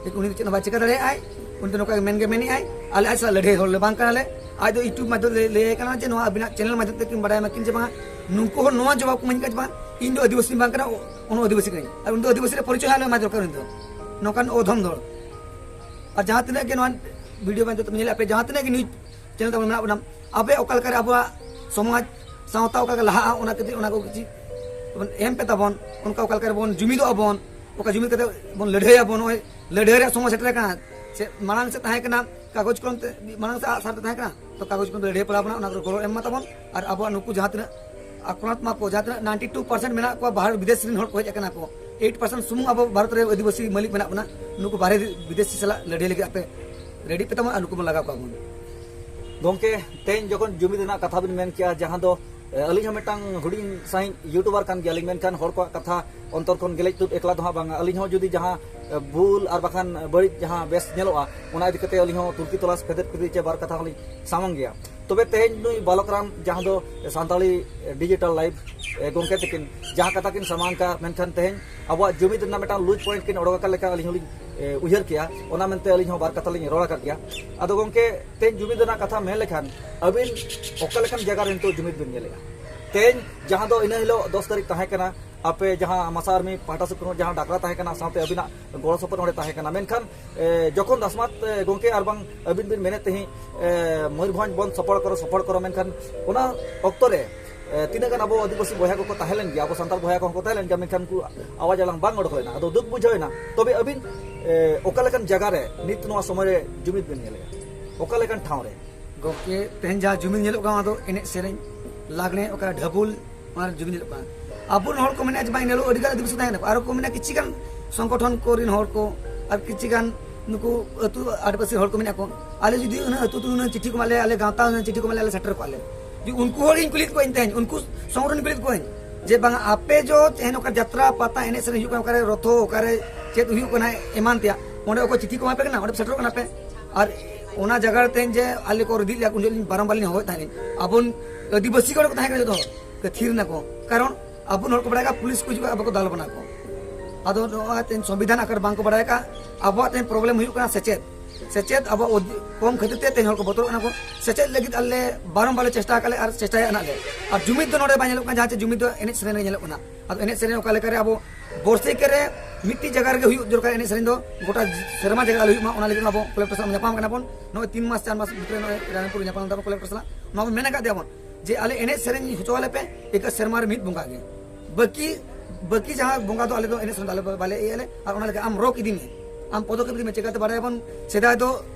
ᱞᱮᱠᱤᱱ ᱩᱱᱤ ᱫᱚ ᱪᱮᱫ ᱦᱚᱸ ᱵᱟᱭ ᱪᱤᱠᱟᱹ ᱫᱟᱲᱮᱭᱟᱜᱼᱟᱭ᱾ ᱩᱱᱤ ᱫᱚ ᱱᱚᱝᱠᱟ ᱜᱮ ᱢᱮᱱ ᱜᱮ ᱢᱮᱱᱮᱜᱼᱟᱭ, ᱟᱞᱮ ᱟᱡ ᱥᱟᱞᱟᱜ ᱞᱟᱹᱲᱦᱟᱹᱭ ᱦᱚᱲ ᱞᱮ ᱵᱟᱝ ᱠᱟᱱᱟᱞᱮ᱾ ᱟᱡ ᱫᱚ YouTube ᱢᱟᱫᱽᱫᱷᱚᱢ ᱛᱮ ᱞᱟᱹᱭ ᱟᱭ ᱠᱟᱱᱟ ᱡᱮ ᱱᱚᱣᱟ ᱟᱵᱤᱱᱟᱜ ᱪᱮᱱᱮᱞ ᱢᱟᱫᱽᱫᱷᱚᱢ ᱛᱮ ᱠᱤᱱ ᱵᱟᱲᱟᱭ ᱢᱟ ᱠᱤᱱ ᱡᱮ ᱵᱟᱝᱟ ᱱᱩᱠᱩ ᱦᱚᱲ ᱱᱚᱣᱟ ᱡᱚᱵᱟᱵ ᱠᱚ ᱮᱢᱟᱹᱧ ᱠᱟᱱᱟ ᱡᱮ ᱵᱟᱝ ᱤᱧ ᱫᱚ ᱟᱹᱫᱤᱵᱟᱹᱥᱤ ᱵᱟᱝ ᱠᱟᱱᱟ, ᱚ-, ᱚᱱᱟ ᱟᱹᱫᱤᱵᱟᱹᱥᱤ ᱠᱟᱹᱱᱟᱹᱧ᱾ ᱟᱨ ᱩᱱᱤ ᱫᱚ ᱟᱹᱫᱤᱵᱟᱹᱥᱤ ᱨᱮ ᱯᱚᱨᱤᱪᱚᱭ ᱦᱚᱸ ᱮᱢ ᱫᱚᱨᱠᱟᱨ ᱩᱱᱤ ᱫᱚ᱾ ᱱᱚᱝᱠᱟᱱ ᱚᱫᱷᱚᱢ ᱫᱚᱲ᱾ ᱟᱨ ᱡᱟᱦᱟᱸ ᱛᱤᱱᱟᱹᱜ ᱜᱮ ᱱᱚᱣᱟ ᱵᱷᱤᱰᱤᱭᱳ ᱢᱟᱫᱽᱫᱷᱚᱢ ᱛᱮ ᱧᱮᱞᱮᱫ ᱯᱮ, ᱡᱟᱦᱟᱸ ᱛᱤᱱᱟᱹᱜ ᱜᱮ ᱱᱤᱭᱩᱡᱽ ᱪᱮᱱᱮᱞ ᱛᱟᱵᱚᱱ ᱢᱮᱱᱟᱜ ᱵᱚᱱᱟ, ᱟᱵᱚ ᱚᱠᱟ ᱞᱮᱠᱟᱨᱮ ᱟᱵᱚᱣᱟᱜ ᱥᱚᱢᱟᱡᱽ ᱥᱟᱶᱛᱟ ᱚᱠᱟ ᱞᱮᱠᱟ ᱞᱟᱦᱟᱜᱼᱟ, ᱚᱱᱟ ᱠᱷᱟᱹᱛᱤᱨ ᱚᱱᱟ ᱠᱚ ᱠᱤᱪᱷᱩ ᱵᱚᱱ ᱮᱢ ᱯᱮ ᱛᱟᱵᱚᱱ, ᱚᱱᱠᱟ ᱚᱠᱟ ᱞᱮᱠᱟᱨᱮ ᱵᱚᱱ ᱡᱩᱢᱤᱫᱚᱜᱼᱟ ᱵᱚᱱ, ᱚᱠᱟ ᱡᱩᱢᱤᱫ ᱠᱟᱛᱮ ᱵᱚᱱ ᱞᱟᱹᱲᱦᱟᱹᱭᱟᱵᱚᱱ᱾ ᱱᱚᱜᱼᱚᱭ ᱞᱟᱹᱲᱦᱟᱹᱭ ᱨᱮᱭᱟᱜ ᱥᱚᱢᱚᱭ ᱥᱮᱴᱮᱨ ᱟᱠᱟᱱᱟ᱾ ᱥᱮ ᱢᱟᱲᱟᱝ ᱥᱮᱫ ᱛᱟᱦᱮᱸ ᱠᱟᱱᱟ ᱠᱟᱜᱚᱡᱽ ᱠᱚᱞᱚᱢ ᱛᱮ, ᱢᱟᱲᱟᱝ ᱥᱮᱫ ᱟᱜ ᱥᱟᱨ ᱛᱮ ᱛᱟᱦᱮᱸ ᱠᱟᱱᱟ, ᱛᱚ ᱠᱟᱜᱚᱡᱽ ᱠᱚᱞᱚᱢ ᱛᱮ ᱞᱟᱹᱲᱦᱟᱹᱭ ᱯᱟᱲᱟᱣ ᱵᱚᱱᱟ, ᱚᱱᱟ ᱠᱚᱨᱮ ᱜᱚᱲᱚ ᱮᱢ ᱢᱟ ᱛᱟᱵᱚᱱ᱾ ᱟᱨ ᱟᱵᱚᱣᱟᱜ ᱱᱩᱠᱩ ᱡᱟᱦᱟᱸ ᱛᱤᱱᱟᱹᱜ ᱟᱠᱨᱟᱱᱛ ᱢᱟ ᱠᱚ, ᱡᱟᱦᱟᱸ ᱛᱤᱱᱟᱹᱜ ninety two percent ᱢᱮᱱᱟᱜ ᱠᱚᱣᱟ ᱵᱟᱦᱨᱮ ᱵᱤᱫᱮᱥ ᱨᱮᱱ ᱦᱚᱲ ᱠᱚ ᱦᱮᱡ ᱟᱠᱟᱱᱟ ᱠᱚ, eight percent ᱥᱩᱢᱩᱝ ᱟᱵᱚ ᱵᱷᱟᱨᱚᱛ ᱨᱮ ᱟᱹᱫᱤᱵᱟᱹᱥᱤ ᱢᱟᱹᱞᱤᱠ ᱢᱮᱱᱟᱜ ᱵᱚᱱᱟ᱾ ᱱᱩᱠᱩ ᱵᱟᱦᱨᱮ ᱵᱤᱫᱮᱥᱤ ᱥᱟᱞᱟᱜ ᱞᱟᱹᱲᱦᱟᱹᱭ ᱞᱟᱹᱜᱤᱫ ᱟᱯᱮ ᱨᱮᱰᱤ ᱯᱮ ᱛᱟᱵᱚᱱ ᱟᱨ ᱱᱩᱠᱩ ᱵᱚᱱ ᱞᱟᱜᱟᱣ ᱠᱚᱣᱟ ᱵᱚᱱ᱾ ᱜᱚᱢᱠᱮ, ᱛᱮᱦᱮᱧ ᱡᱚᱠᱷᱚᱱ ᱡᱩᱢᱤᱫ ᱨᱮᱱᱟᱜ ᱠᱟᱛᱷᱟ ᱵᱤᱱ ᱢᱮᱱ ᱠᱮᱜᱼᱟ, ᱡᱟᱦᱟᱸ ᱫᱚ, ᱮ, ᱟᱹᱞᱤᱧ ᱦᱚᱸ ᱢᱤᱫᱴᱟᱝ ᱦᱩᱰᱤᱧ ᱥᱟᱺᱦᱤᱡ YouTuber ᱠᱟᱱ ᱜᱮᱭᱟᱞᱤᱧ, ᱢᱮᱱᱠᱷᱟᱱ ᱦᱚᱲ ᱠᱚᱣᱟᱜ ᱠᱟᱛᱷᱟ ᱚᱱᱛᱚᱨ ᱠᱷᱚᱱ ᱜᱮᱞᱮᱡ ᱛᱩᱫ ᱮᱠᱞᱟ ᱫᱚ ᱦᱟᱸᱜ ᱵᱟᱝᱟ᱾ ᱟᱹᱞᱤᱧ ᱦᱚᱸ ᱡᱩᱫᱤ ᱡᱟᱦᱟᱸ, ᱮ, ᱵᱷᱩᱞ ᱟᱨ ᱵᱟᱠᱷᱟᱱ ᱵᱟᱹᱲᱤᱡ ᱡᱟᱦᱟᱸ ᱵᱮᱥ ᱧᱮᱞᱚᱜᱼᱟ, ᱚᱱᱟ ᱤᱫᱤ ᱠᱟᱛᱮ ᱟᱹᱞᱤᱧ ᱦᱚᱸ ᱛᱩᱞᱠᱤ ᱛᱚᱞᱟᱥ ᱯᱷᱮᱫᱮᱫ ᱯᱷᱮᱫᱮᱫ ᱪᱮ ᱵᱟᱨ ᱠᱟᱛᱷᱟ ᱦᱚᱸᱞᱤᱧ ᱥᱟᱢᱟᱝ ᱜᱮᱭᱟ᱾ ᱛᱚᱵᱮ ᱛᱮᱦᱮᱧ ᱱᱩᱭ ᱵᱟᱞᱚᱠ ᱨᱟᱢ, ᱡᱟᱦᱟᱸ ᱫᱚ ᱥᱟᱱᱛᱟᱲᱤ ᱰᱤᱡᱤᱴᱟᱞ ᱞᱟᱭᱤᱵᱷ, ᱮ, ᱜᱚᱢᱠᱮ ᱛᱟᱹᱠᱤᱱ ᱡᱟᱦᱟᱸ ᱠᱟᱛᱷᱟ ᱠᱤᱱ ᱥᱟᱢᱟᱝ ᱠᱟᱜ, ᱢᱮᱱᱠᱷᱟᱱ ᱛᱮᱦᱮᱧ ᱟᱵᱚᱣᱟᱜ ᱡᱩᱢᱤᱫ ᱨᱮᱱᱟᱜ ᱢᱤᱫᱴᱟᱝ ᱞᱩᱡᱽ ᱯᱚᱭᱮᱱᱴ ᱠᱤᱱ ᱚᱰᱚᱠ ᱟᱠᱟᱫ ᱞᱮᱠᱟ ᱟᱹᱞᱤᱧ ᱦᱚᱸᱞᱤᱧ, ᱮ, ᱩᱭᱦᱟᱹᱨ ᱠᱮᱜᱼᱟ᱾ ᱚᱱᱟ ᱢᱮᱱᱛᱮ ᱟᱹᱞᱤᱧ ᱦᱚᱸ ᱵᱟᱨ ᱠᱟᱛᱷᱟ ᱞᱤᱧ ᱨᱚᱲ ᱟᱠᱟᱫ ᱜᱮᱭᱟ᱾ ᱟᱫᱚ ᱜᱚᱢᱠᱮ, ᱛᱮᱦᱮᱧ ᱡᱩᱢᱤᱫ ᱨᱮᱱᱟᱜ ᱠᱟᱛᱷᱟ ᱢᱮᱱ ᱞᱮᱠᱷᱟᱱ ᱟᱹᱵᱤᱱ ᱚᱠᱟ ᱞᱮᱠᱟᱱ ᱡᱟᱭᱜᱟ ᱨᱮ ᱱᱤᱛᱚᱜ ᱡᱩᱢᱤᱫ ᱵᱤᱱ ᱧᱮᱞᱮᱜᱼᱟ? ᱛᱮᱦᱮᱧ ᱡᱟᱦᱟᱸ ᱫᱚ ᱤᱱᱟᱹ ᱦᱤᱞᱳᱜ ᱫᱚᱥ ᱛᱟᱹᱨᱤᱠᱷ ᱛᱟᱦᱮᱸ ᱠᱟᱱᱟ, ᱟᱯᱮ ᱡᱟᱦᱟᱸ ᱢᱟᱥᱟ ᱟᱨᱢᱤ ᱯᱟᱦᱴᱟ ᱥᱮᱫ ᱠᱷᱚᱱ ᱡᱟᱦᱟᱸ ᱰᱟᱠᱨᱟ ᱛᱟᱦᱮᱸ ᱠᱟᱱᱟ, ᱥᱟᱶᱛᱮ ᱟᱹᱵᱤᱱᱟᱜ ᱜᱚᱲᱚ ᱥᱚᱯᱚᱦᱚᱫ ᱚᱸᱰᱮ ᱛᱟᱦᱮᱸ ᱠᱟᱱᱟ, ᱢᱮᱱᱠᱷᱟᱱ, ᱮ, ᱡᱚᱠᱷᱚᱱ ᱫᱟᱥᱢᱟᱛ, ᱮ, ᱜᱚᱢᱠᱮ ᱟᱨ ᱵᱟᱝ ᱟᱹᱵᱤᱱ ᱵᱤᱱ ᱢᱮᱱᱮᱫ ᱛᱟᱦᱮᱸᱫ, ᱮ, ᱢᱚᱭᱩᱨᱵᱷᱚᱸᱡᱽ ᱵᱚᱱᱫᱷ ᱥᱚᱯᱚᱦᱚᱫ ᱠᱚᱨᱚ, ᱥᱚᱯᱚᱦᱚᱫ ᱠᱚᱨᱚ, ᱢᱮᱱᱠᱷᱟᱱ ᱚᱱᱟ ᱚᱠᱛᱚ ᱨᱮ, ᱮ, ᱛᱤᱱᱟᱹᱜ ᱜᱟᱱ ᱟᱵᱚ ᱟᱹᱫᱤᱵᱟᱹᱥᱤ ᱵᱚᱭᱦᱟ ᱠᱚᱠᱚ ᱛᱟᱦᱮᱸ ᱞᱮᱱ ᱜᱮᱭᱟ, ᱟᱵᱚ ᱥᱟᱱᱛᱟᱲ ᱵᱚᱭᱦᱟ ᱠᱚᱦᱚᱸ ᱠᱚ ᱛᱟᱦᱮᱸ ᱞᱮᱱ ᱜᱮᱭᱟ, ᱢᱮᱱᱠᱷᱟᱱ ᱩᱱᱠᱩ ᱟᱣᱟᱡ ᱟᱲᱟᱝ ᱵᱟᱝ ᱚᱰᱚᱠ ᱞᱮᱱᱟ᱾ ᱟᱫᱚ ᱫᱩᱠ ᱵᱩᱡᱷᱟᱹᱣ ᱮᱱᱟ᱾ ᱛᱚᱵᱮ ᱟᱹᱵᱤᱱ, ᱮ, ᱚᱠᱟ ᱞᱮᱠᱟᱱ ᱡᱟᱭᱜᱟ ᱨᱮ ᱱᱤᱛ ᱱᱚᱣᱟ ᱥᱚᱢᱚᱭ ᱨᱮ ᱡᱩᱢᱤᱫ ᱵᱤᱱ ᱧᱮᱞᱮᱜᱼᱟ? ᱚᱠᱟ ᱞᱮᱠᱟᱱ ᱴᱷᱟᱶ ᱨᱮ? ᱜᱚᱢᱠᱮ, ᱛᱮᱦᱮᱧ ᱡᱟᱦᱟᱸ ᱡᱩᱢᱤᱫ ᱧᱮᱞᱚᱜ ᱠᱟᱱᱟ, ᱚᱱᱟ ᱫᱚ ᱮᱱᱮᱡ ᱥᱮᱨᱮᱧ, ᱞᱟᱜᱽᱬᱮ, ᱚᱠᱟ ᱰᱷᱟᱵᱩᱞ, ᱚᱱᱟ ᱡᱩᱢᱤᱫ ᱧᱮᱞᱚᱜ ᱠᱟᱱᱟ᱾ ᱟᱵᱚᱨᱮᱱ ᱦᱚᱲ ᱠᱚ ᱢᱮᱱᱟ ᱡᱮ ᱵᱟᱝ, ᱮᱱ ᱦᱤᱞᱳᱜ ᱟᱹᱰᱤ ᱜᱟᱱ ᱟᱹᱫᱤᱵᱟᱹᱥᱤ ᱛᱟᱦᱮᱸ ᱠᱟᱱᱟ ᱠᱚ, ᱟᱨᱚ ᱠᱚ ᱢᱮᱱᱟ ᱠᱤᱪᱷᱤ ᱜᱟᱱ ᱥᱚᱝᱜᱚᱴᱷᱚᱱ ᱠᱚᱨᱮᱱ ᱦᱚᱲ ᱠᱚ, ᱟᱨ ᱠᱤᱪᱷᱤ ᱜᱟᱱ ᱱᱩᱠᱩ ᱟᱹᱛᱩ ᱟᱰᱮᱯᱟᱥᱮ ᱦᱚᱲ ᱠᱚ ᱢᱮᱱᱟᱜ ᱠᱚ, ᱟᱞᱮ ᱡᱩᱫᱤ ᱩᱱᱟᱹᱜ ᱟᱹᱛᱩ ᱟᱹᱛᱩ ᱩᱱᱟᱹᱜ ᱪᱤᱴᱷᱤ ᱠᱚ ᱮᱢᱟ ᱞᱮᱭᱟ, ᱟᱞᱮ ᱜᱟᱶᱛᱟ ᱩᱱᱟᱹᱜ ᱪᱤᱴᱷᱤ ᱠᱚ ᱮᱢᱟ ᱞᱮᱭᱟ, ᱟᱞᱮ ᱥᱮᱴᱮᱨ ᱠᱚᱜᱼᱟ ᱞᱮ᱾ ᱡᱮ ᱩᱱᱠᱩ ᱦᱚᱲ ᱤᱧ ᱠᱩᱞᱤᱭᱮᱫ ᱠᱚᱣᱟᱧ ᱛᱮᱦᱮᱧ, ᱩᱱᱠᱩ ᱥᱚᱝᱜᱚᱴᱷᱚᱱ ᱠᱩᱞᱤᱭᱮᱫ ᱠᱚᱣᱟᱧ ᱡᱮ ᱵᱟᱝᱟ, ᱟᱯᱮ ᱡᱚ ᱛᱮᱦᱮᱧ ᱚᱠᱟ ᱡᱟᱛᱨᱟ ᱯᱟᱛᱟ ᱮᱱᱮᱡ ᱥᱮᱨᱮᱧ ᱦᱩᱭᱩᱜ ᱠᱟᱱᱟ, ᱚᱠᱟᱨᱮ ᱨᱚᱛᱷᱚ, ᱚᱠᱟᱨᱮ ᱪᱮᱫ ᱦᱩᱭᱩᱜ ᱠᱟᱱᱟ, ᱮᱢᱟᱱ ᱛᱮᱭᱟᱜ, ᱚᱸᱰᱮ ᱚᱠᱚᱭ ᱪᱤᱴᱷᱤ ᱠᱚ ᱮᱢᱟ ᱯᱮ ᱠᱟᱱᱟ, ᱚᱸᱰᱮ ᱯᱮ ᱥᱮᱴᱮᱨᱚᱜ ᱠᱟᱱᱟ ᱯᱮ? ᱟᱨ ᱚᱱᱟ ᱡᱟᱭᱜᱟ ᱨᱮ ᱛᱮᱦᱮᱧ ᱡᱮ ᱟᱞᱮ ᱠᱚ ᱨᱤᱫᱤ ᱞᱮᱭᱟ, ᱩᱱ ᱡᱚᱠᱷᱚᱱ ᱤᱧ ᱵᱟᱨᱚᱢᱵᱟᱨ ᱞᱤᱧ ᱦᱚᱦᱚᱭᱮᱫ ᱛᱟᱦᱮᱸᱫ, ᱟᱵᱚ ᱟᱹᱫᱤᱵᱟᱹᱥᱤ ᱠᱚ ᱚᱸᱰᱮ ᱠᱚ ᱛᱟᱦᱮᱸ ᱠᱟᱱᱟ ᱡᱚᱛᱚ ᱦᱚᱲ, ᱛᱷᱤᱨ ᱱᱟᱠᱚ᱾ ᱠᱟᱨᱚᱱ ᱟᱵᱚ ᱦᱚᱲ ᱠᱚ ᱵᱟᱲᱟᱭ ᱠᱟᱜ, ᱯᱩᱞᱤᱥ ᱠᱚ ᱦᱤᱡᱩᱜᱼᱟ, ᱟᱵᱚ ᱠᱚ ᱫᱟᱞ ᱵᱚᱱᱟ ᱠᱚ᱾ ᱟᱫᱚ ᱱᱚᱣᱟ ᱛᱮᱦᱮᱧ ᱥᱚᱝᱵᱤᱫᱷᱟᱱ ᱟᱠᱟᱨ ᱵᱟᱝ ᱠᱚ ᱵᱟᱲᱟᱭ ᱠᱟᱜ᱾ ᱟᱵᱚᱣᱟᱜ ᱛᱮᱦᱮᱧ ᱯᱨᱚᱵᱞᱮᱢ ᱦᱩᱭᱩᱜ ᱠᱟᱱᱟ ᱥᱮᱪᱮᱫ᱾ ᱥᱮᱪᱮᱫ ᱟᱵᱚᱣᱟᱜ ᱚᱫᱷᱤ-, ᱠᱚᱢ ᱠᱷᱟᱹᱛᱤᱨ ᱛᱮ ᱛᱮᱦᱮᱧ ᱦᱚᱲ ᱠᱚ ᱵᱚᱛᱚᱨᱚᱜ ᱠᱟᱱᱟ ᱠᱚ᱾ ᱥᱮᱪᱮᱫ ᱞᱟᱹᱜᱤᱫ ᱟᱞᱮ ᱵᱟᱨᱚᱢᱵᱟᱨ ᱞᱮ ᱪᱮᱥᱴᱟ ᱟᱠᱟᱫ ᱞᱮ ᱟᱨ ᱪᱮᱥᱴᱟᱭᱟ ᱱᱟᱜ ᱞᱮ᱾ ᱟᱨ ᱡᱩᱢᱤᱫ ᱫᱚ ᱱᱚᱰᱮ ᱵᱟᱭ ᱧᱮᱞᱚᱜ ᱠᱟᱱᱟ, ᱡᱟᱦᱟᱸ ᱪᱮ ᱡᱩᱢᱤᱫ ᱫᱚ ᱮᱱᱮᱡ ᱥᱮᱨᱮᱧ ᱨᱮ ᱧᱮᱞᱚᱜ ᱠᱟᱱᱟ᱾ ᱟᱫᱚ ᱮᱱᱮᱡ ᱥᱮᱨᱮᱧ ᱚᱠᱟ ᱞᱮᱠᱟ ᱨᱮ ᱟᱵᱚ ᱵᱚᱨᱥᱤᱠ ᱨᱮ ᱢᱤᱫᱴᱤᱡ ᱡᱟᱭᱜᱟ ᱨᱮᱜᱮ ᱦᱩᱭᱩᱜ ᱫᱚᱨᱠᱟᱨ ᱮᱱᱮᱡ ᱥᱮᱨᱮᱧ ᱫᱚ, ᱜᱚᱴᱟ ᱥᱮᱨᱢᱟ ᱡᱟᱭᱜᱟ ᱟᱞᱚ ᱦᱩᱭᱩᱜ ᱢᱟ, ᱚᱱᱟ ᱞᱟᱹᱜᱤᱫ ᱟᱵᱚ ᱠᱚᱞᱮᱠᱴᱚᱨ ᱥᱟᱞᱟᱜ ᱧᱟᱯᱟᱢ ᱠᱟᱱᱟ ᱵᱚᱱ᱾ ᱱᱚᱜᱼᱚᱭ ᱛᱤᱱ ᱢᱟᱥ ᱪᱟᱨ ᱢᱟᱥ ᱵᱷᱤᱛᱨᱤ ᱱᱚᱜᱼᱚᱭ ᱨᱟᱭᱨᱚᱝᱯᱩᱨ ᱧᱟᱯᱟᱢ ᱞᱮᱱ ᱛᱟᱵᱚᱱ ᱠᱚᱞᱮᱠᱴᱚᱨ ᱥᱟᱞᱟᱜ, ᱱᱚᱣᱟ ᱵᱚᱱ ᱢᱮᱱ ᱟᱠᱟᱫ ᱫᱮᱭᱟ ᱵᱚᱱ ᱡᱮ ᱟᱞᱮ ᱮᱱᱮᱡ ᱥᱮᱨᱮᱧ ᱦᱚᱪᱚ ᱟᱞᱮ ᱯᱮ, ᱮᱠᱟᱹ ᱥᱮᱨᱢᱟ ᱨᱮ ᱢᱤᱫ ᱵᱚᱸᱜᱟ ᱜᱮ᱾ ᱵᱟᱹᱠᱤ, ᱵᱟᱹᱠᱤ ᱡᱟᱦᱟᱸ ᱵᱚᱸᱜᱟ ᱫᱚ ᱟᱞᱮ ᱫᱚ ᱮᱱᱮᱡ ᱥᱮᱨᱮᱧ ᱫᱚ ᱟᱞᱮ ᱵᱟᱞᱮ ᱤᱭᱟᱹ ᱟᱞᱮ, ᱟᱨ ᱚᱱᱟ ᱞᱟᱹᱜᱤᱫ ᱟᱢ ᱨᱚᱠ ᱤᱫᱤ ᱢᱮ, ᱟᱢ ᱯᱚᱫᱚᱠᱷᱮᱯ ᱤᱫᱤ ᱢᱮ᱾ ᱪᱮᱠᱟᱛᱮ ᱵᱟᱲᱟᱭᱟᱵᱚᱱ, ᱥᱮᱫᱟᱭ ᱫᱚ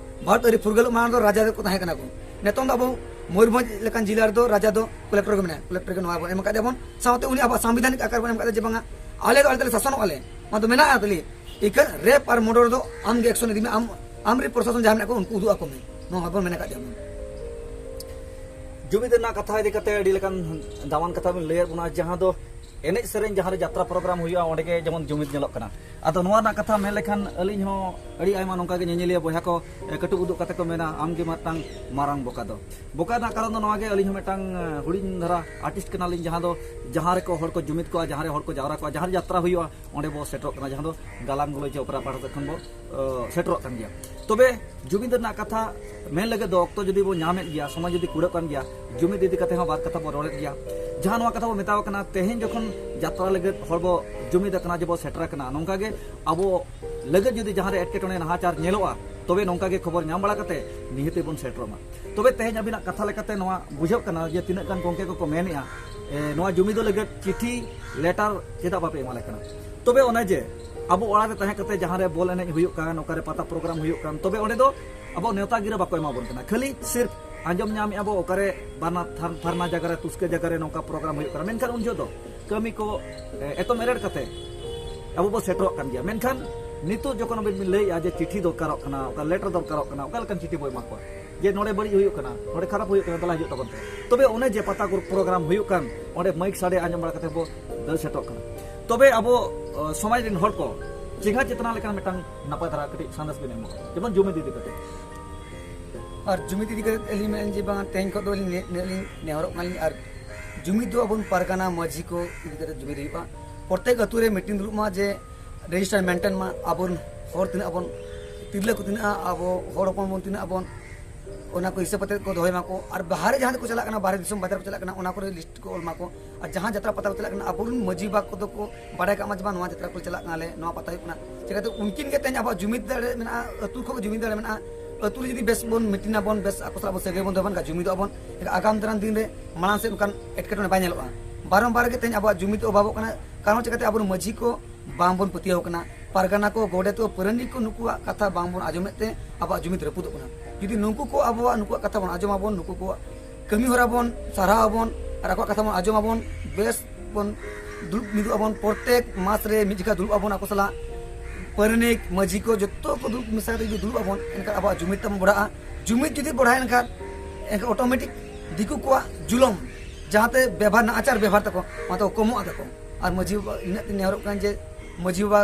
ᱵᱷᱟᱨᱚᱛ ᱟᱹᱨᱤ ᱯᱷᱩᱨᱜᱟᱹᱞᱚᱜ ᱢᱟᱲᱟᱝ ᱫᱚ ᱨᱟᱡᱟ ᱠᱚ ᱛᱟᱦᱮᱸ ᱠᱟᱱᱟ ᱠᱚ᱾ ᱱᱤᱛᱚᱝ ᱫᱚ ᱟᱵᱚ ᱢᱚᱭᱩᱨᱵᱷᱚᱸᱡᱽ ᱞᱮᱠᱟᱱ ᱡᱮᱞᱟ ᱨᱮᱫᱚ ᱨᱟᱡᱟ ᱫᱚ ᱠᱚᱞᱮᱠᱴᱚᱨ ᱜᱮ ᱢᱮᱱᱟᱭᱟ, ᱠᱚᱞᱮᱠᱴᱚᱨ ᱜᱮ ᱱᱚᱣᱟ ᱵᱚᱱ ᱮᱢ ᱟᱠᱟᱫ ᱫᱮᱭᱟ ᱵᱚᱱ, ᱥᱟᱶᱛᱮ ᱩᱱᱤ ᱟᱵᱚᱣᱟᱜ ᱥᱟᱝᱵᱤᱫᱷᱟᱱᱤᱠ ᱟᱠᱟᱨ ᱵᱚᱱ ᱮᱢ ᱟᱠᱟᱫᱟ ᱡᱮ ᱵᱟᱝᱟ, ᱟᱞᱮ ᱫᱚ ᱟᱞᱮ ᱛᱮᱞᱮ ᱥᱟᱥᱚᱱᱚᱜ ᱟᱞᱮ᱾ ᱚᱱᱟ ᱫᱚ ᱢᱮᱱᱟᱜᱼᱟ ᱛᱟᱞᱮ, ᱤᱠᱷᱟᱹᱱ ᱨᱮᱯ ᱟᱨ ᱢᱚᱨᱰᱚᱨ ᱫᱚ ᱟᱢ ᱜᱮ ᱮᱠᱥᱚᱱ ᱤᱫᱤ ᱢᱮ, ᱟᱢ, ᱟᱢ ᱨᱮᱱ ᱯᱨᱚᱥᱟᱥᱚᱱ ᱡᱟᱦᱟᱸ ᱢᱮᱱᱟᱜ ᱠᱚ ᱩᱱᱠᱩ ᱩᱫᱩᱜ ᱟᱠᱚ ᱢᱮ, ᱱᱚᱣᱟ ᱦᱚᱸ ᱵᱚᱱ ᱢᱮᱱ ᱟᱠᱟᱫ ᱫᱮᱭᱟ ᱵᱚᱱ᱾ ᱡᱩᱢᱤᱫ ᱨᱮᱱᱟᱜ ᱠᱟᱛᱷᱟ ᱤᱫᱤ ᱠᱟᱛᱮ ᱟᱹᱰᱤ ᱞᱮᱠᱟᱱ ᱫᱟᱢᱟᱱ ᱠᱟᱛᱷᱟ ᱵᱤᱱ ᱞᱟᱹᱭᱟᱫ ᱵᱚᱱᱟ, ᱡᱟᱦᱟᱸ ᱫᱚ ᱮᱱᱮᱡ ᱥᱮᱨᱮᱧ ᱡᱟᱦᱟᱸ ᱨᱮ ᱡᱟᱛᱨᱟ ᱯᱨᱳᱜᱨᱟᱢ ᱦᱩᱭᱩᱜᱼᱟ, ᱚᱸᱰᱮ ᱜᱮ ᱡᱮᱢᱚᱱ ᱡᱩᱢᱤᱫ ᱧᱮᱞᱚᱜ ᱠᱟᱱᱟ᱾ ᱟᱫᱚ ᱱᱚᱣᱟ ᱨᱮᱱᱟᱜ ᱠᱟᱛᱷᱟ ᱢᱮᱱ ᱞᱮᱠᱷᱟᱱ, ᱟᱹᱞᱤᱧ ᱦᱚᱸ ᱟᱹᱰᱤ ᱟᱭᱢᱟ ᱱᱚᱝᱠᱟ ᱜᱮ ᱧᱮᱧᱮᱞᱤᱭᱟᱹ ᱵᱚᱭᱦᱟ ᱠᱚ, ᱮ, ᱠᱟᱹᱴᱩᱵ ᱩᱫᱩᱜ ᱠᱟᱛᱮ ᱠᱚ ᱢᱮᱱᱟ, "ᱟᱢ ᱜᱮ ᱢᱤᱫᱴᱟᱝ ᱢᱟᱨᱟᱝ ᱵᱚᱠᱟ ᱫᱚ᱾" ᱵᱚᱠᱟ ᱨᱮᱱᱟᱜ ᱠᱟᱨᱚᱱ ᱫᱚ ᱱᱚᱣᱟ ᱜᱮ, ᱟᱹᱞᱤᱧ ᱦᱚᱸ ᱢᱤᱫᱴᱟᱝ, ᱮ, ᱦᱩᱰᱤᱧ ᱫᱷᱟᱨᱟ ᱟᱨᱴᱤᱥᱴ ᱠᱟᱱᱟᱞᱤᱧ, ᱡᱟᱦᱟᱸ ᱫᱚ ᱡᱟᱦᱟᱸ ᱨᱮᱠᱚ ᱦᱚᱲ ᱠᱚ ᱡᱩᱢᱤᱫ ᱠᱚᱜᱼᱟ, ᱡᱟᱦᱟᱸ ᱨᱮ ᱡᱟᱛᱨᱟ ᱦᱩᱭᱩᱜᱼᱟ, ᱚᱸᱰᱮ ᱵᱚ ᱥᱮᱴᱮᱨᱚᱜ ᱠᱟᱱᱟ, ᱡᱟᱦᱟᱸ ᱫᱚ ᱜᱟᱞᱟᱝ ᱜᱟᱞᱚᱪ ᱚᱯᱮᱨᱟ ᱯᱟᱦᱴᱟ ᱥᱮᱫ ᱠᱷᱚᱱ ᱵᱚ, ᱮ, ᱥᱮᱴᱮᱨᱚᱜ ᱠᱟᱱ ᱜᱮᱭᱟ᱾ ᱛᱚᱵᱮ ᱡᱩᱢᱤᱫ ᱨᱮᱱᱟᱜ ᱠᱟᱛᱷᱟ ᱢᱮᱱ ᱞᱟᱹᱜᱤᱫ ᱫᱚ ᱚᱠᱛᱚ ᱡᱩᱫᱤ ᱵᱚ ᱧᱟᱢᱮᱫ ᱜᱮᱭᱟ, ᱥᱚᱢᱚᱭ ᱡᱩᱫᱤ ᱠᱩᱲᱟᱹᱜ ᱠᱟᱱ ᱜᱮᱭᱟ, ᱡᱩᱢᱤᱫ ᱤᱫᱤ ᱠᱟᱛᱮ ᱦᱚᱸ ᱵᱟᱨ ᱠᱟᱛᱷᱟ ᱵᱚ ᱨᱚᱲᱮᱫ ᱜᱮᱭᱟ᱾ ᱡᱟᱦᱟᱸ ᱱᱚᱣᱟ ᱠᱟᱛᱷᱟ ᱵᱚ ᱢᱮᱛᱟᱣ ᱠᱟᱱᱟ, ᱛᱮᱦᱮᱧ ᱡᱚᱠᱷᱚᱱ ᱡᱟᱛᱨᱟ ᱞᱟᱹᱜᱤᱫ ᱦᱚᱲ ᱵᱚ ᱡᱩᱢᱤᱫ ᱟᱠᱟᱱᱟ, ᱡᱮ ᱵᱚ ᱥᱮᱴᱮᱨ ᱟᱠᱟᱱᱟ, ᱱᱚᱝᱠᱟ ᱜᱮ ᱟᱵᱚ ᱞᱟᱹᱜᱤᱫ ᱡᱩᱫᱤ ᱡᱟᱦᱟᱸ ᱨᱮ ᱮᱴᱠᱮᱴᱚᱬᱮ ᱱᱟᱦᱟᱪᱟᱨ ᱧᱮᱞᱚᱜᱼᱟ, ᱛᱚᱵᱮ ᱱᱚᱝᱠᱟ ᱜᱮ ᱠᱷᱚᱵᱚᱨ ᱧᱟᱢ ᱵᱟᱲᱟ ᱠᱟᱛᱮ ᱱᱤᱦᱟᱹᱛ ᱵᱚᱱ ᱥᱮᱴᱮᱨᱚᱜ ᱢᱟ᱾ ᱛᱚᱵᱮ ᱛᱮᱦᱮᱧ ᱟᱹᱵᱤᱱᱟᱜ ᱠᱟᱛᱷᱟ ᱞᱮᱠᱟᱛᱮ ᱱᱚᱣᱟ ᱵᱩᱡᱷᱟᱹᱜ ᱠᱟᱱᱟ ᱡᱮ ᱛᱤᱱᱟᱹᱜ ᱜᱟᱱ ᱜᱚᱢᱠᱮ ᱠᱚᱠᱚ ᱢᱮᱱᱮᱜᱼᱟ, ᱮ, ᱱᱚᱣᱟ ᱡᱩᱢᱤᱫᱚᱜ ᱞᱟᱹᱜᱤᱫ ᱪᱤᱴᱷᱤ, ᱞᱮᱴᱟᱨ ᱪᱮᱫᱟᱜ ᱵᱟᱯᱮ ᱮᱢᱟᱞᱮ ᱠᱟᱱᱟ? ᱛᱚᱵᱮ ᱚᱱᱮ ᱡᱮ ᱟᱵᱚ ᱚᱲᱟᱜ ᱨᱮ ᱛᱟᱦᱮᱸ ᱠᱟᱛᱮ ᱡᱟᱦᱟᱸ ᱨᱮ ᱵᱚᱞ ᱮᱱᱮᱡ ᱦᱩᱭᱩᱜ ᱠᱟᱱ, ᱚᱠᱟᱨᱮ ᱯᱟᱛᱟ ᱯᱨᱳᱜᱨᱟᱢ ᱦᱩᱭᱩᱜ ᱠᱟᱱ, ᱛᱚᱵᱮ ᱚᱸᱰᱮ ᱫᱚ ᱟᱵᱚ ᱱᱮᱣᱛᱟ ᱜᱤᱨᱟᱹ ᱵᱟᱠᱚ ᱮᱢᱟ ᱵᱚᱱ ᱠᱟᱱᱟ᱾ ᱠᱷᱟᱹᱞᱤ ᱥᱤᱨᱯ ᱟᱸᱡᱚᱢ ᱧᱟᱢᱮᱜᱼᱟ ᱵᱚ ᱚᱠᱟᱨᱮ ᱵᱟᱱᱟ ᱛᱷᱟᱨ-, ᱯᱷᱟᱨᱱᱟ ᱡᱟᱭᱜᱟ ᱨᱮ, ᱛᱩᱥᱠᱟᱹ ᱡᱟᱭᱜᱟ ᱨᱮ ᱱᱚᱝᱠᱟ ᱯᱨᱳᱜᱨᱟᱢ ᱦᱩᱭᱩᱜ ᱠᱟᱱᱟ, ᱢᱮᱱᱠᱷᱟᱱ ᱩᱱ ᱡᱚᱦᱚᱜ ᱫᱚ ᱠᱟᱹᱢᱤ ᱠᱚ, ᱮ, ᱮᱛᱚᱢ ᱮᱨᱮᱲ ᱠᱟᱛᱮ ᱟᱵᱚ ᱵᱚ ᱥᱮᱴᱮᱨᱚᱜ ᱠᱟᱱ ᱜᱮᱭᱟ᱾ ᱢᱮᱱᱠᱷᱟᱱ ᱱᱤᱛᱚᱜ ᱡᱚᱠᱷᱚᱱ ᱟᱵᱤᱱ ᱵᱤᱱ ᱞᱟᱹᱭᱮᱜᱼᱟ ᱡᱮ ᱪᱤᱴᱷᱤ ᱫᱚᱨᱠᱟᱨᱚᱜ ᱠᱟᱱᱟ, ᱚᱠᱟ ᱞᱮᱴᱟᱨ ᱫᱚᱨᱠᱟᱨᱚᱜ ᱠᱟᱱᱟ, ᱚᱠᱟ ᱞᱮᱠᱟᱱ ᱪᱤᱴᱷᱤ ᱵᱚ ᱮᱢᱟ ᱠᱚᱣᱟ? ᱡᱮ ᱱᱚᱰᱮ ᱵᱟᱹᱲᱤᱡ ᱦᱩᱭᱩᱜ ᱠᱟᱱᱟ, ᱱᱚᱰᱮ ᱠᱷᱟᱨᱟᱯ ᱦᱩᱭᱩᱜ ᱠᱟᱱᱟ, ᱫᱮᱞᱟ ᱦᱤᱡᱩᱜ ᱛᱟᱵᱚᱱ ᱯᱮ᱾ ᱛᱚᱵᱮ ᱚᱱᱮ ᱡᱮ ᱯᱟᱛᱟ ᱠᱚ ᱯᱨᱳᱜᱨᱟᱢ ᱦᱩᱭᱩᱜ ᱠᱟᱱ, ᱚᱸᱰᱮ ᱢᱟᱭᱤᱠ ᱥᱟᱰᱮ ᱟᱸᱡᱚᱢ ᱵᱟᱲᱟ ᱠᱟᱛᱮ ᱵᱚ ᱫᱟᱹᱲ ᱥᱮᱴᱮᱨᱚᱜ ᱠᱟᱱᱟ᱾ ᱛᱚᱵᱮ ᱟᱵᱚ, ᱚ, ᱥᱚᱢᱟᱡᱽ ᱨᱮᱱ ᱦᱚᱲ ᱠᱚ ᱪᱮᱸᱜᱷᱟ ᱪᱮᱛᱱᱟ ᱞᱮᱠᱟᱱ ᱢᱤᱫᱴᱟᱝ ᱱᱟᱯᱟᱭ ᱫᱷᱟᱨᱟ ᱠᱟᱹᱴᱤᱡ ᱥᱟᱸᱫᱮᱥ ᱵᱤᱱ ᱮᱢᱚᱜᱼᱟ, ᱡᱮᱢᱚᱱ ᱡᱩᱢᱤᱫ ᱤᱫᱤ ᱠᱟᱛᱮ᱾ ᱟᱨ ᱡᱩᱢᱤᱫ ᱤᱫᱤ ᱠᱟᱛᱮ ᱟᱹᱞᱤᱧ ᱢᱮᱱ ᱡᱮ ᱵᱟᱝ, ᱛᱮᱦᱮᱧ ᱠᱷᱚᱱ ᱫᱚ ᱟᱹᱞᱤᱧ ᱱᱤᱭᱟᱹ, ᱱᱤᱭᱟᱹ ᱞᱤᱧ ᱱᱮᱦᱚᱨᱚᱜ ᱠᱟᱱᱟᱞᱤᱧ, ᱟᱨ ᱡᱩᱢᱤᱫ ᱫᱚ ᱟᱵᱚᱱ ᱯᱟᱨᱜᱟᱱᱟ ᱢᱟᱹᱡᱷᱤ ᱠᱚ ᱤᱫᱤ ᱠᱟᱛᱮ ᱡᱩᱢᱤᱫ ᱦᱩᱭᱩᱜᱼᱟ᱾ ᱯᱨᱚᱛᱮᱠ ᱟᱹᱛᱩ ᱨᱮ ᱢᱤᱴᱤᱝ ᱫᱩᱲᱩᱵ ᱢᱟ, ᱡᱮ ᱨᱮᱡᱤᱥᱴᱟᱨ ᱢᱮᱱᱴᱮᱱ ᱢᱟ, ᱟᱵᱚ ᱦᱚᱲ ᱛᱤᱱᱟᱹᱜ ᱟᱵᱚᱱ, ᱛᱤᱨᱞᱟᱹ ᱠᱚ ᱛᱤᱱᱟᱹᱜ ᱟᱵᱚ ᱦᱚᱲ ᱦᱚᱯᱚᱱ ᱵᱚᱱ ᱛᱤᱱᱟᱹᱜ ᱟᱵᱚᱱ, ᱚᱱᱟ ᱠᱚ ᱦᱤᱥᱟᱹᱵ ᱠᱟᱛᱮ ᱠᱚ ᱫᱚᱦᱚᱭ ᱢᱟᱠᱚ᱾ ᱟᱨ ᱵᱟᱦᱨᱮ ᱡᱟᱦᱟᱸ ᱛᱮᱠᱚ ᱪᱟᱞᱟᱜ ᱠᱟᱱᱟ, ᱵᱟᱦᱨᱮ ᱫᱤᱥᱚᱢ ᱵᱟᱡᱟᱨ ᱠᱚ ᱪᱟᱞᱟᱜ ᱠᱟᱱᱟ, ᱚᱱᱟ ᱠᱚᱨᱮ ᱞᱤᱥᱴ ᱠᱚ ᱚᱞ ᱢᱟᱠᱚ᱾ ᱟᱨ ᱡᱟᱦᱟᱸ ᱡᱟᱛᱨᱟ ᱯᱟᱛᱟ ᱠᱚ ᱪᱟᱞᱟᱜ ᱠᱟᱱᱟ, ᱟᱵᱚᱨᱮᱱ ᱢᱟᱹᱡᱷᱤ ᱵᱟᱵᱟ ᱠᱚᱫᱚ ᱠᱚ ᱵᱟᱲᱟᱭ ᱠᱟᱜ ᱢᱟ ᱡᱮ ᱵᱟᱝ, ᱱᱚᱣᱟ ᱡᱟᱛᱨᱟ ᱠᱚᱞᱮ ᱪᱟᱞᱟᱜ ᱠᱟᱱᱟᱞᱮ, ᱱᱚᱣᱟ ᱯᱟᱛᱟ ᱦᱩᱭᱩᱜ ᱠᱟᱱᱟ᱾ ᱪᱤᱠᱟᱹᱛᱮ ᱩᱱᱠᱤᱱ ᱜᱮ ᱛᱮᱦᱮᱧ ᱟᱵᱚᱣᱟᱜ ᱡᱩᱢᱤᱫ ᱫᱟᱲᱮ ᱢᱮᱱᱟᱜᱼᱟ, ᱟᱹᱛᱩ ᱠᱷᱚᱱ ᱡᱩᱢᱤᱫ ᱫᱟᱲᱮ ᱢᱮᱱᱟᱜᱼᱟ᱾ ᱟᱹᱛᱩ ᱨᱮ ᱡᱩᱫᱤ ᱵᱮᱥ ᱵᱚᱱ ᱢᱤᱴᱤᱝ ᱟᱵᱚᱱ, ᱵᱮᱥ ᱟᱠᱚ ᱥᱟᱞᱟᱜ ᱵᱚᱱ ᱥᱟᱹᱜᱟᱹᱭ ᱵᱚᱱ ᱫᱚᱦᱚᱭᱟ, ᱮᱱᱠᱷᱟᱱ ᱡᱩᱢᱤᱫᱚᱜ ᱟᱵᱚᱱ, ᱮᱱᱠᱷᱟᱱ ᱟᱜᱟᱢ ᱫᱟᱨᱟᱢ ᱫᱤᱱ ᱨᱮ ᱢᱟᱲᱟᱝ ᱥᱮᱫ ᱚᱱᱠᱟᱱ ᱮᱴᱠᱮᱴᱚᱬᱮ ᱵᱟᱭ ᱧᱮᱞᱚᱜᱼᱟ᱾ ᱵᱟᱨᱚᱢᱵᱟᱨ ᱜᱮ ᱛᱮᱦᱮᱧ ᱟᱵᱚᱣᱟᱜ ᱡᱩᱢᱤᱫ ᱚᱵᱷᱟᱵᱚᱜ ᱠᱟᱱᱟ᱾ ᱠᱟᱨᱚᱱ ᱪᱤᱠᱟᱹᱛᱮ ᱟᱵᱚᱨᱮᱱ ᱢᱟᱹᱡᱷᱤ ᱠᱚ ᱵᱟᱝ ᱵᱚᱱ ᱯᱟᱹᱛᱭᱟᱹᱣ ᱠᱟᱱᱟ, ᱯᱟᱨᱜᱟᱱᱟ ᱠᱚ, ᱜᱚᱰᱮᱛ ᱠᱚ, ᱯᱟᱨᱟᱱᱤᱠ ᱠᱚ, ᱱᱩᱠᱩᱣᱟᱜ ᱠᱟᱛᱷᱟ ᱵᱟᱝ ᱵᱚᱱ ᱟᱸᱡᱚᱢᱮᱫ ᱛᱮ ᱟᱵᱚᱣᱟᱜ ᱡᱩᱢᱤᱫ ᱨᱟᱹᱯᱩᱫᱚᱜ ᱠᱟᱱᱟ᱾ ᱡᱩᱫᱤ ᱱᱩᱠᱩ ᱠᱚ ᱟᱵᱚᱣᱟᱜ, ᱱᱩᱠᱩᱣᱟᱜ ᱠᱟᱛᱷᱟ ᱵᱚᱱ ᱟᱸᱡᱚᱢ ᱟᱵᱚᱱ, ᱱᱩᱠᱩ ᱠᱚᱣᱟᱜ ᱠᱟᱹᱢᱤ ᱦᱚᱨᱟ ᱵᱚᱱ ᱥᱟᱨᱦᱟᱣ ᱟᱵᱚᱱ ᱟᱨ ᱟᱠᱚᱣᱟᱜ ᱠᱟᱛᱷᱟ ᱵᱚᱱ ᱟᱸᱡᱚᱢ ᱟᱵᱚᱱ, ᱵᱮᱥ ᱵᱚᱱ ᱫᱩᱲᱩᱵ ᱢᱤᱫᱚᱜ ᱟᱵᱚᱱ, ᱯᱨᱚᱛᱮᱠ ᱢᱟᱥ ᱨᱮ ᱢᱤᱫ ᱡᱚᱠᱷᱟ ᱫᱩᱲᱩᱵ ᱟᱵᱚᱱ ᱟᱠᱚ ᱥᱟᱞᱟᱜ, ᱯᱟᱨᱟᱱᱤᱠ, ᱢᱟᱹᱡᱷᱤ ᱠᱚ ᱡᱚᱛᱚ ᱠᱚ ᱫᱩᱲᱩᱵ ᱢᱮᱥᱟ ᱠᱟᱛᱮ ᱡᱩᱫᱤ ᱫᱩᱲᱩᱵ ᱟᱵᱚᱱ, ᱮᱱᱠᱷᱟᱱ ᱟᱵᱚᱣᱟᱜ ᱡᱩᱢᱤᱫ ᱛᱟᱵᱚᱱ ᱵᱚᱲᱦᱟᱜᱼᱟ᱾ ᱡᱩᱢᱤᱫ ᱡᱩᱫᱤ ᱵᱚᱲᱦᱟᱭᱮᱱ ᱠᱷᱟᱱ, ᱮᱱᱠᱷᱟᱱ ᱚᱴᱳᱢᱮᱴᱤᱠ ᱫᱤᱠᱩ ᱠᱚᱣᱟᱜ ᱡᱩᱞᱩᱢ ᱡᱟᱦᱟᱸᱛᱮ ᱵᱮᱵᱷᱟᱨ, ᱱᱟᱦᱟᱪᱟᱨ ᱵᱮᱵᱷᱟᱨ ᱛᱟᱠᱚ, ᱚᱱᱟ ᱛᱮᱠᱚ ᱠᱚᱢᱚᱜᱼᱟ ᱛᱟᱠᱚ᱾ ᱟᱨ ᱢᱟᱹᱡᱷᱤ ᱵᱟᱵᱟ, ᱤᱱᱟᱹᱜ ᱛᱮᱧ ᱱᱮᱦᱚᱨᱚᱜ ᱠᱟᱱᱟ ᱡᱮ ᱢᱟᱹᱡᱷᱤ ᱵᱟᱵᱟ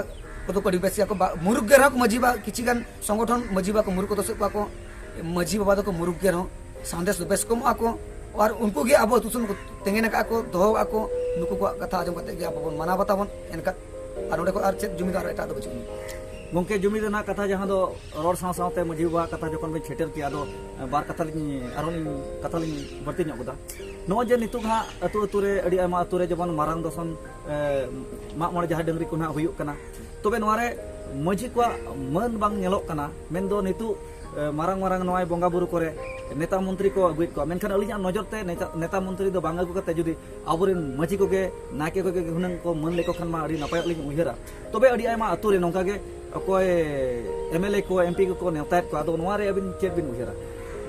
ᱠᱚᱫᱚ ᱠᱚ ᱟᱹᱰᱤ ᱵᱮᱥ ᱜᱮᱭᱟ ᱠᱚ, ᱵᱟ-, ᱢᱩᱨᱩᱠ ᱜᱮ ᱨᱮᱦᱚᱸ ᱠᱚ ᱢᱟᱹᱡᱷᱤ ᱵᱟᱵᱟ, ᱠᱤᱪᱷᱤ ᱜᱟᱱ ᱥᱚᱝᱜᱚᱴᱷᱚᱱ ᱢᱟᱹᱡᱷᱤ ᱵᱟᱵᱟ ᱠᱚ ᱢᱩᱨᱩᱠ ᱠᱚᱫᱚ ᱥᱮᱫ ᱠᱚᱣᱟ ᱠᱚ, ᱢᱟᱹᱡᱷᱤ ᱵᱟᱵᱟ ᱫᱚᱠᱚ ᱢᱩᱨᱩᱠ ᱜᱮ ᱨᱮᱦᱚᱸ ᱥᱟᱸᱫᱮᱥ ᱫᱚ ᱵᱮᱥ ᱠᱚ ᱮᱢᱚᱜᱼᱟ ᱠᱚ᱾ ᱟᱨ ᱩᱱᱠᱩ ᱜᱮ ᱟᱵᱚ ᱟᱹᱛᱩ ᱫᱤᱥᱚᱢ ᱠᱚ ᱛᱮᱸᱜᱮᱱ ᱟᱠᱟᱫ ᱠᱚ, ᱫᱚᱦᱚ ᱟᱠᱟᱫ ᱠᱚ, ᱱᱩᱠᱩ ᱠᱚᱣᱟᱜ ᱠᱟᱛᱷᱟ ᱟᱸᱡᱚᱢ ᱠᱟᱛᱮ ᱜᱮ ᱟᱵᱚ ᱵᱚᱱ ᱢᱟᱱᱟᱣ ᱵᱟᱛᱟᱣ ᱵᱚᱱ᱾ ᱮᱱᱠᱷᱟᱱ ᱟᱨ ᱱᱚᱰᱮ ᱠᱷᱚᱱ ᱟᱨ ᱪᱮᱫ ᱡᱩᱢᱤᱫ ᱟᱨ ᱮᱴᱟᱜ ᱫᱚ ᱵᱟᱹᱪᱩᱜ ᱟᱹᱱᱤᱡ᱾ ᱜᱚᱢᱠᱮ, ᱡᱩᱢᱤᱫ ᱨᱮᱱᱟᱜ ᱠᱟᱛᱷᱟ ᱡᱟᱦᱟᱸ ᱫᱚ ᱨᱚᱲ ᱥᱟᱶ ᱥᱟᱶᱛᱮ ᱢᱟᱹᱡᱷᱤ ᱵᱟᱵᱟ ᱠᱟᱛᱷᱟ ᱡᱚᱠᱷᱚᱱ ᱵᱤᱱ ᱥᱮᱴᱮᱨ ᱠᱮᱜᱼᱟ, ᱟᱫᱚ ᱵᱟᱨ ᱠᱟᱛᱷᱟ ᱞᱤᱧ, ᱟᱨᱦᱚᱸ ᱞᱤᱧ ᱠᱟᱛᱷᱟ ᱞᱤᱧ ᱵᱟᱹᱲᱛᱤ ᱧᱚᱜ ᱠᱮᱫᱟ᱾ ᱱᱚᱜᱼᱚᱭ ᱡᱮ ᱱᱤᱛᱚᱜ ᱦᱟᱸᱜ ᱟᱹᱛᱩ ᱟᱹᱛᱩ ᱨᱮ, ᱟᱹᱰᱤ ᱟᱭᱢᱟ ᱟᱹᱛᱩ ᱨᱮ ᱡᱮᱢᱚᱱ ᱢᱟᱨᱟᱝ ᱫᱚᱥᱚᱱ, ᱮ, ᱢᱟᱜ ᱢᱚᱬᱮ ᱡᱟᱦᱮᱨ ᱰᱟᱹᱝᱨᱤ ᱠᱚ ᱱᱟᱦᱟᱜ ᱦᱩᱭᱩᱜ ᱠᱟᱱᱟ, ᱛᱚᱵᱮ ᱱᱚᱣᱟ ᱨᱮ ᱢᱟᱹᱡᱷᱤ ᱠᱚᱣᱟᱜ ᱢᱟᱹᱱ ᱵᱟᱝ ᱧᱮᱞᱚᱜ ᱠᱟᱱᱟ᱾ ᱢᱮᱱᱫᱚ ᱱᱤᱛᱚᱜ, ᱮ, ᱢᱟᱨᱟᱝ ᱢᱟᱨᱟᱝ ᱱᱚᱣᱟ ᱵᱚᱸᱜᱟ ᱵᱩᱨᱩ ᱠᱚᱨᱮ ᱱᱮᱛᱟ ᱢᱚᱱᱛᱨᱤ ᱠᱚ ᱟᱹᱜᱩᱭᱮᱫ ᱠᱚᱣᱟ, ᱢᱮᱱᱠᱷᱟᱱ ᱟᱹᱞᱤᱧᱟᱜ ᱱᱚᱡᱚᱨ ᱛᱮ ᱱᱮᱛᱟ, ᱱᱮᱛᱟ ᱢᱚᱱᱛᱨᱤ ᱫᱚ ᱵᱟᱝ ᱟᱹᱜᱩ ᱠᱟᱛᱮ ᱡᱩᱫᱤ ᱟᱵᱚᱨᱮᱱ ᱢᱟᱹᱡᱷᱤ ᱠᱚᱜᱮ, ᱱᱟᱭᱠᱮ ᱠᱚᱜᱮ ᱦᱩᱱᱟᱹᱝ ᱠᱚ ᱢᱟᱹᱱ ᱞᱮᱠᱚ ᱠᱷᱟᱱ ᱢᱟ ᱟᱹᱰᱤ ᱱᱟᱯᱟᱭᱚᱜ ᱞᱤᱧ ᱩᱭᱦᱟᱹᱨᱟ᱾ ᱛᱚᱵᱮ ᱟᱹᱰᱤ ᱟᱭᱢᱟ ᱟᱹᱛᱩ ᱨᱮ ᱱᱚᱝᱠᱟ ᱜᱮ ᱚᱠᱚᱭ ᱮᱢ ᱮᱞ ᱮ ᱠᱚ, ᱮᱢ ᱯᱤ ᱠᱚᱠᱚ ᱱᱮᱣᱛᱟᱭᱮᱫ ᱠᱚᱣᱟ, ᱟᱫᱚ ᱱᱚᱣᱟ ᱨᱮ ᱟᱹᱵᱤᱱ ᱪᱮᱫ ᱵᱤᱱ ᱩᱭᱦᱟᱹᱨᱟ?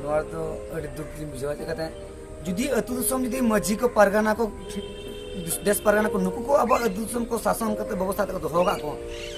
ᱱᱚᱣᱟ ᱨᱮᱫᱚ ᱟᱹᱰᱤ ᱫᱩᱠ ᱞᱤᱧ ᱵᱩᱡᱷᱟᱹᱣᱟ᱾ ᱪᱤᱠᱟᱹᱛᱮ ᱡᱩᱫᱤ ᱟᱹᱛᱩ ᱫᱤᱥᱚᱢ ᱡᱩᱫᱤ ᱢᱟᱹᱡᱷᱤ ᱠᱚ, ᱯᱟᱨᱜᱟᱱᱟ ᱠᱚ, ᱫᱮᱥ ᱯᱟᱨᱜᱟᱱᱟ ᱠᱚ, ᱱᱩᱠᱩ ᱠᱚ ᱟᱵᱚᱣᱟᱜ ᱟᱹᱛᱩ ᱫᱤᱥᱚᱢ ᱠᱚ ᱥᱟᱥᱚᱱ ᱠᱟᱛᱮ ᱵᱮᱵᱚᱥᱛᱷᱟ ᱠᱟᱛᱮ ᱠᱚ ᱫᱚᱦᱚ ᱠᱟᱜ ᱠᱚ,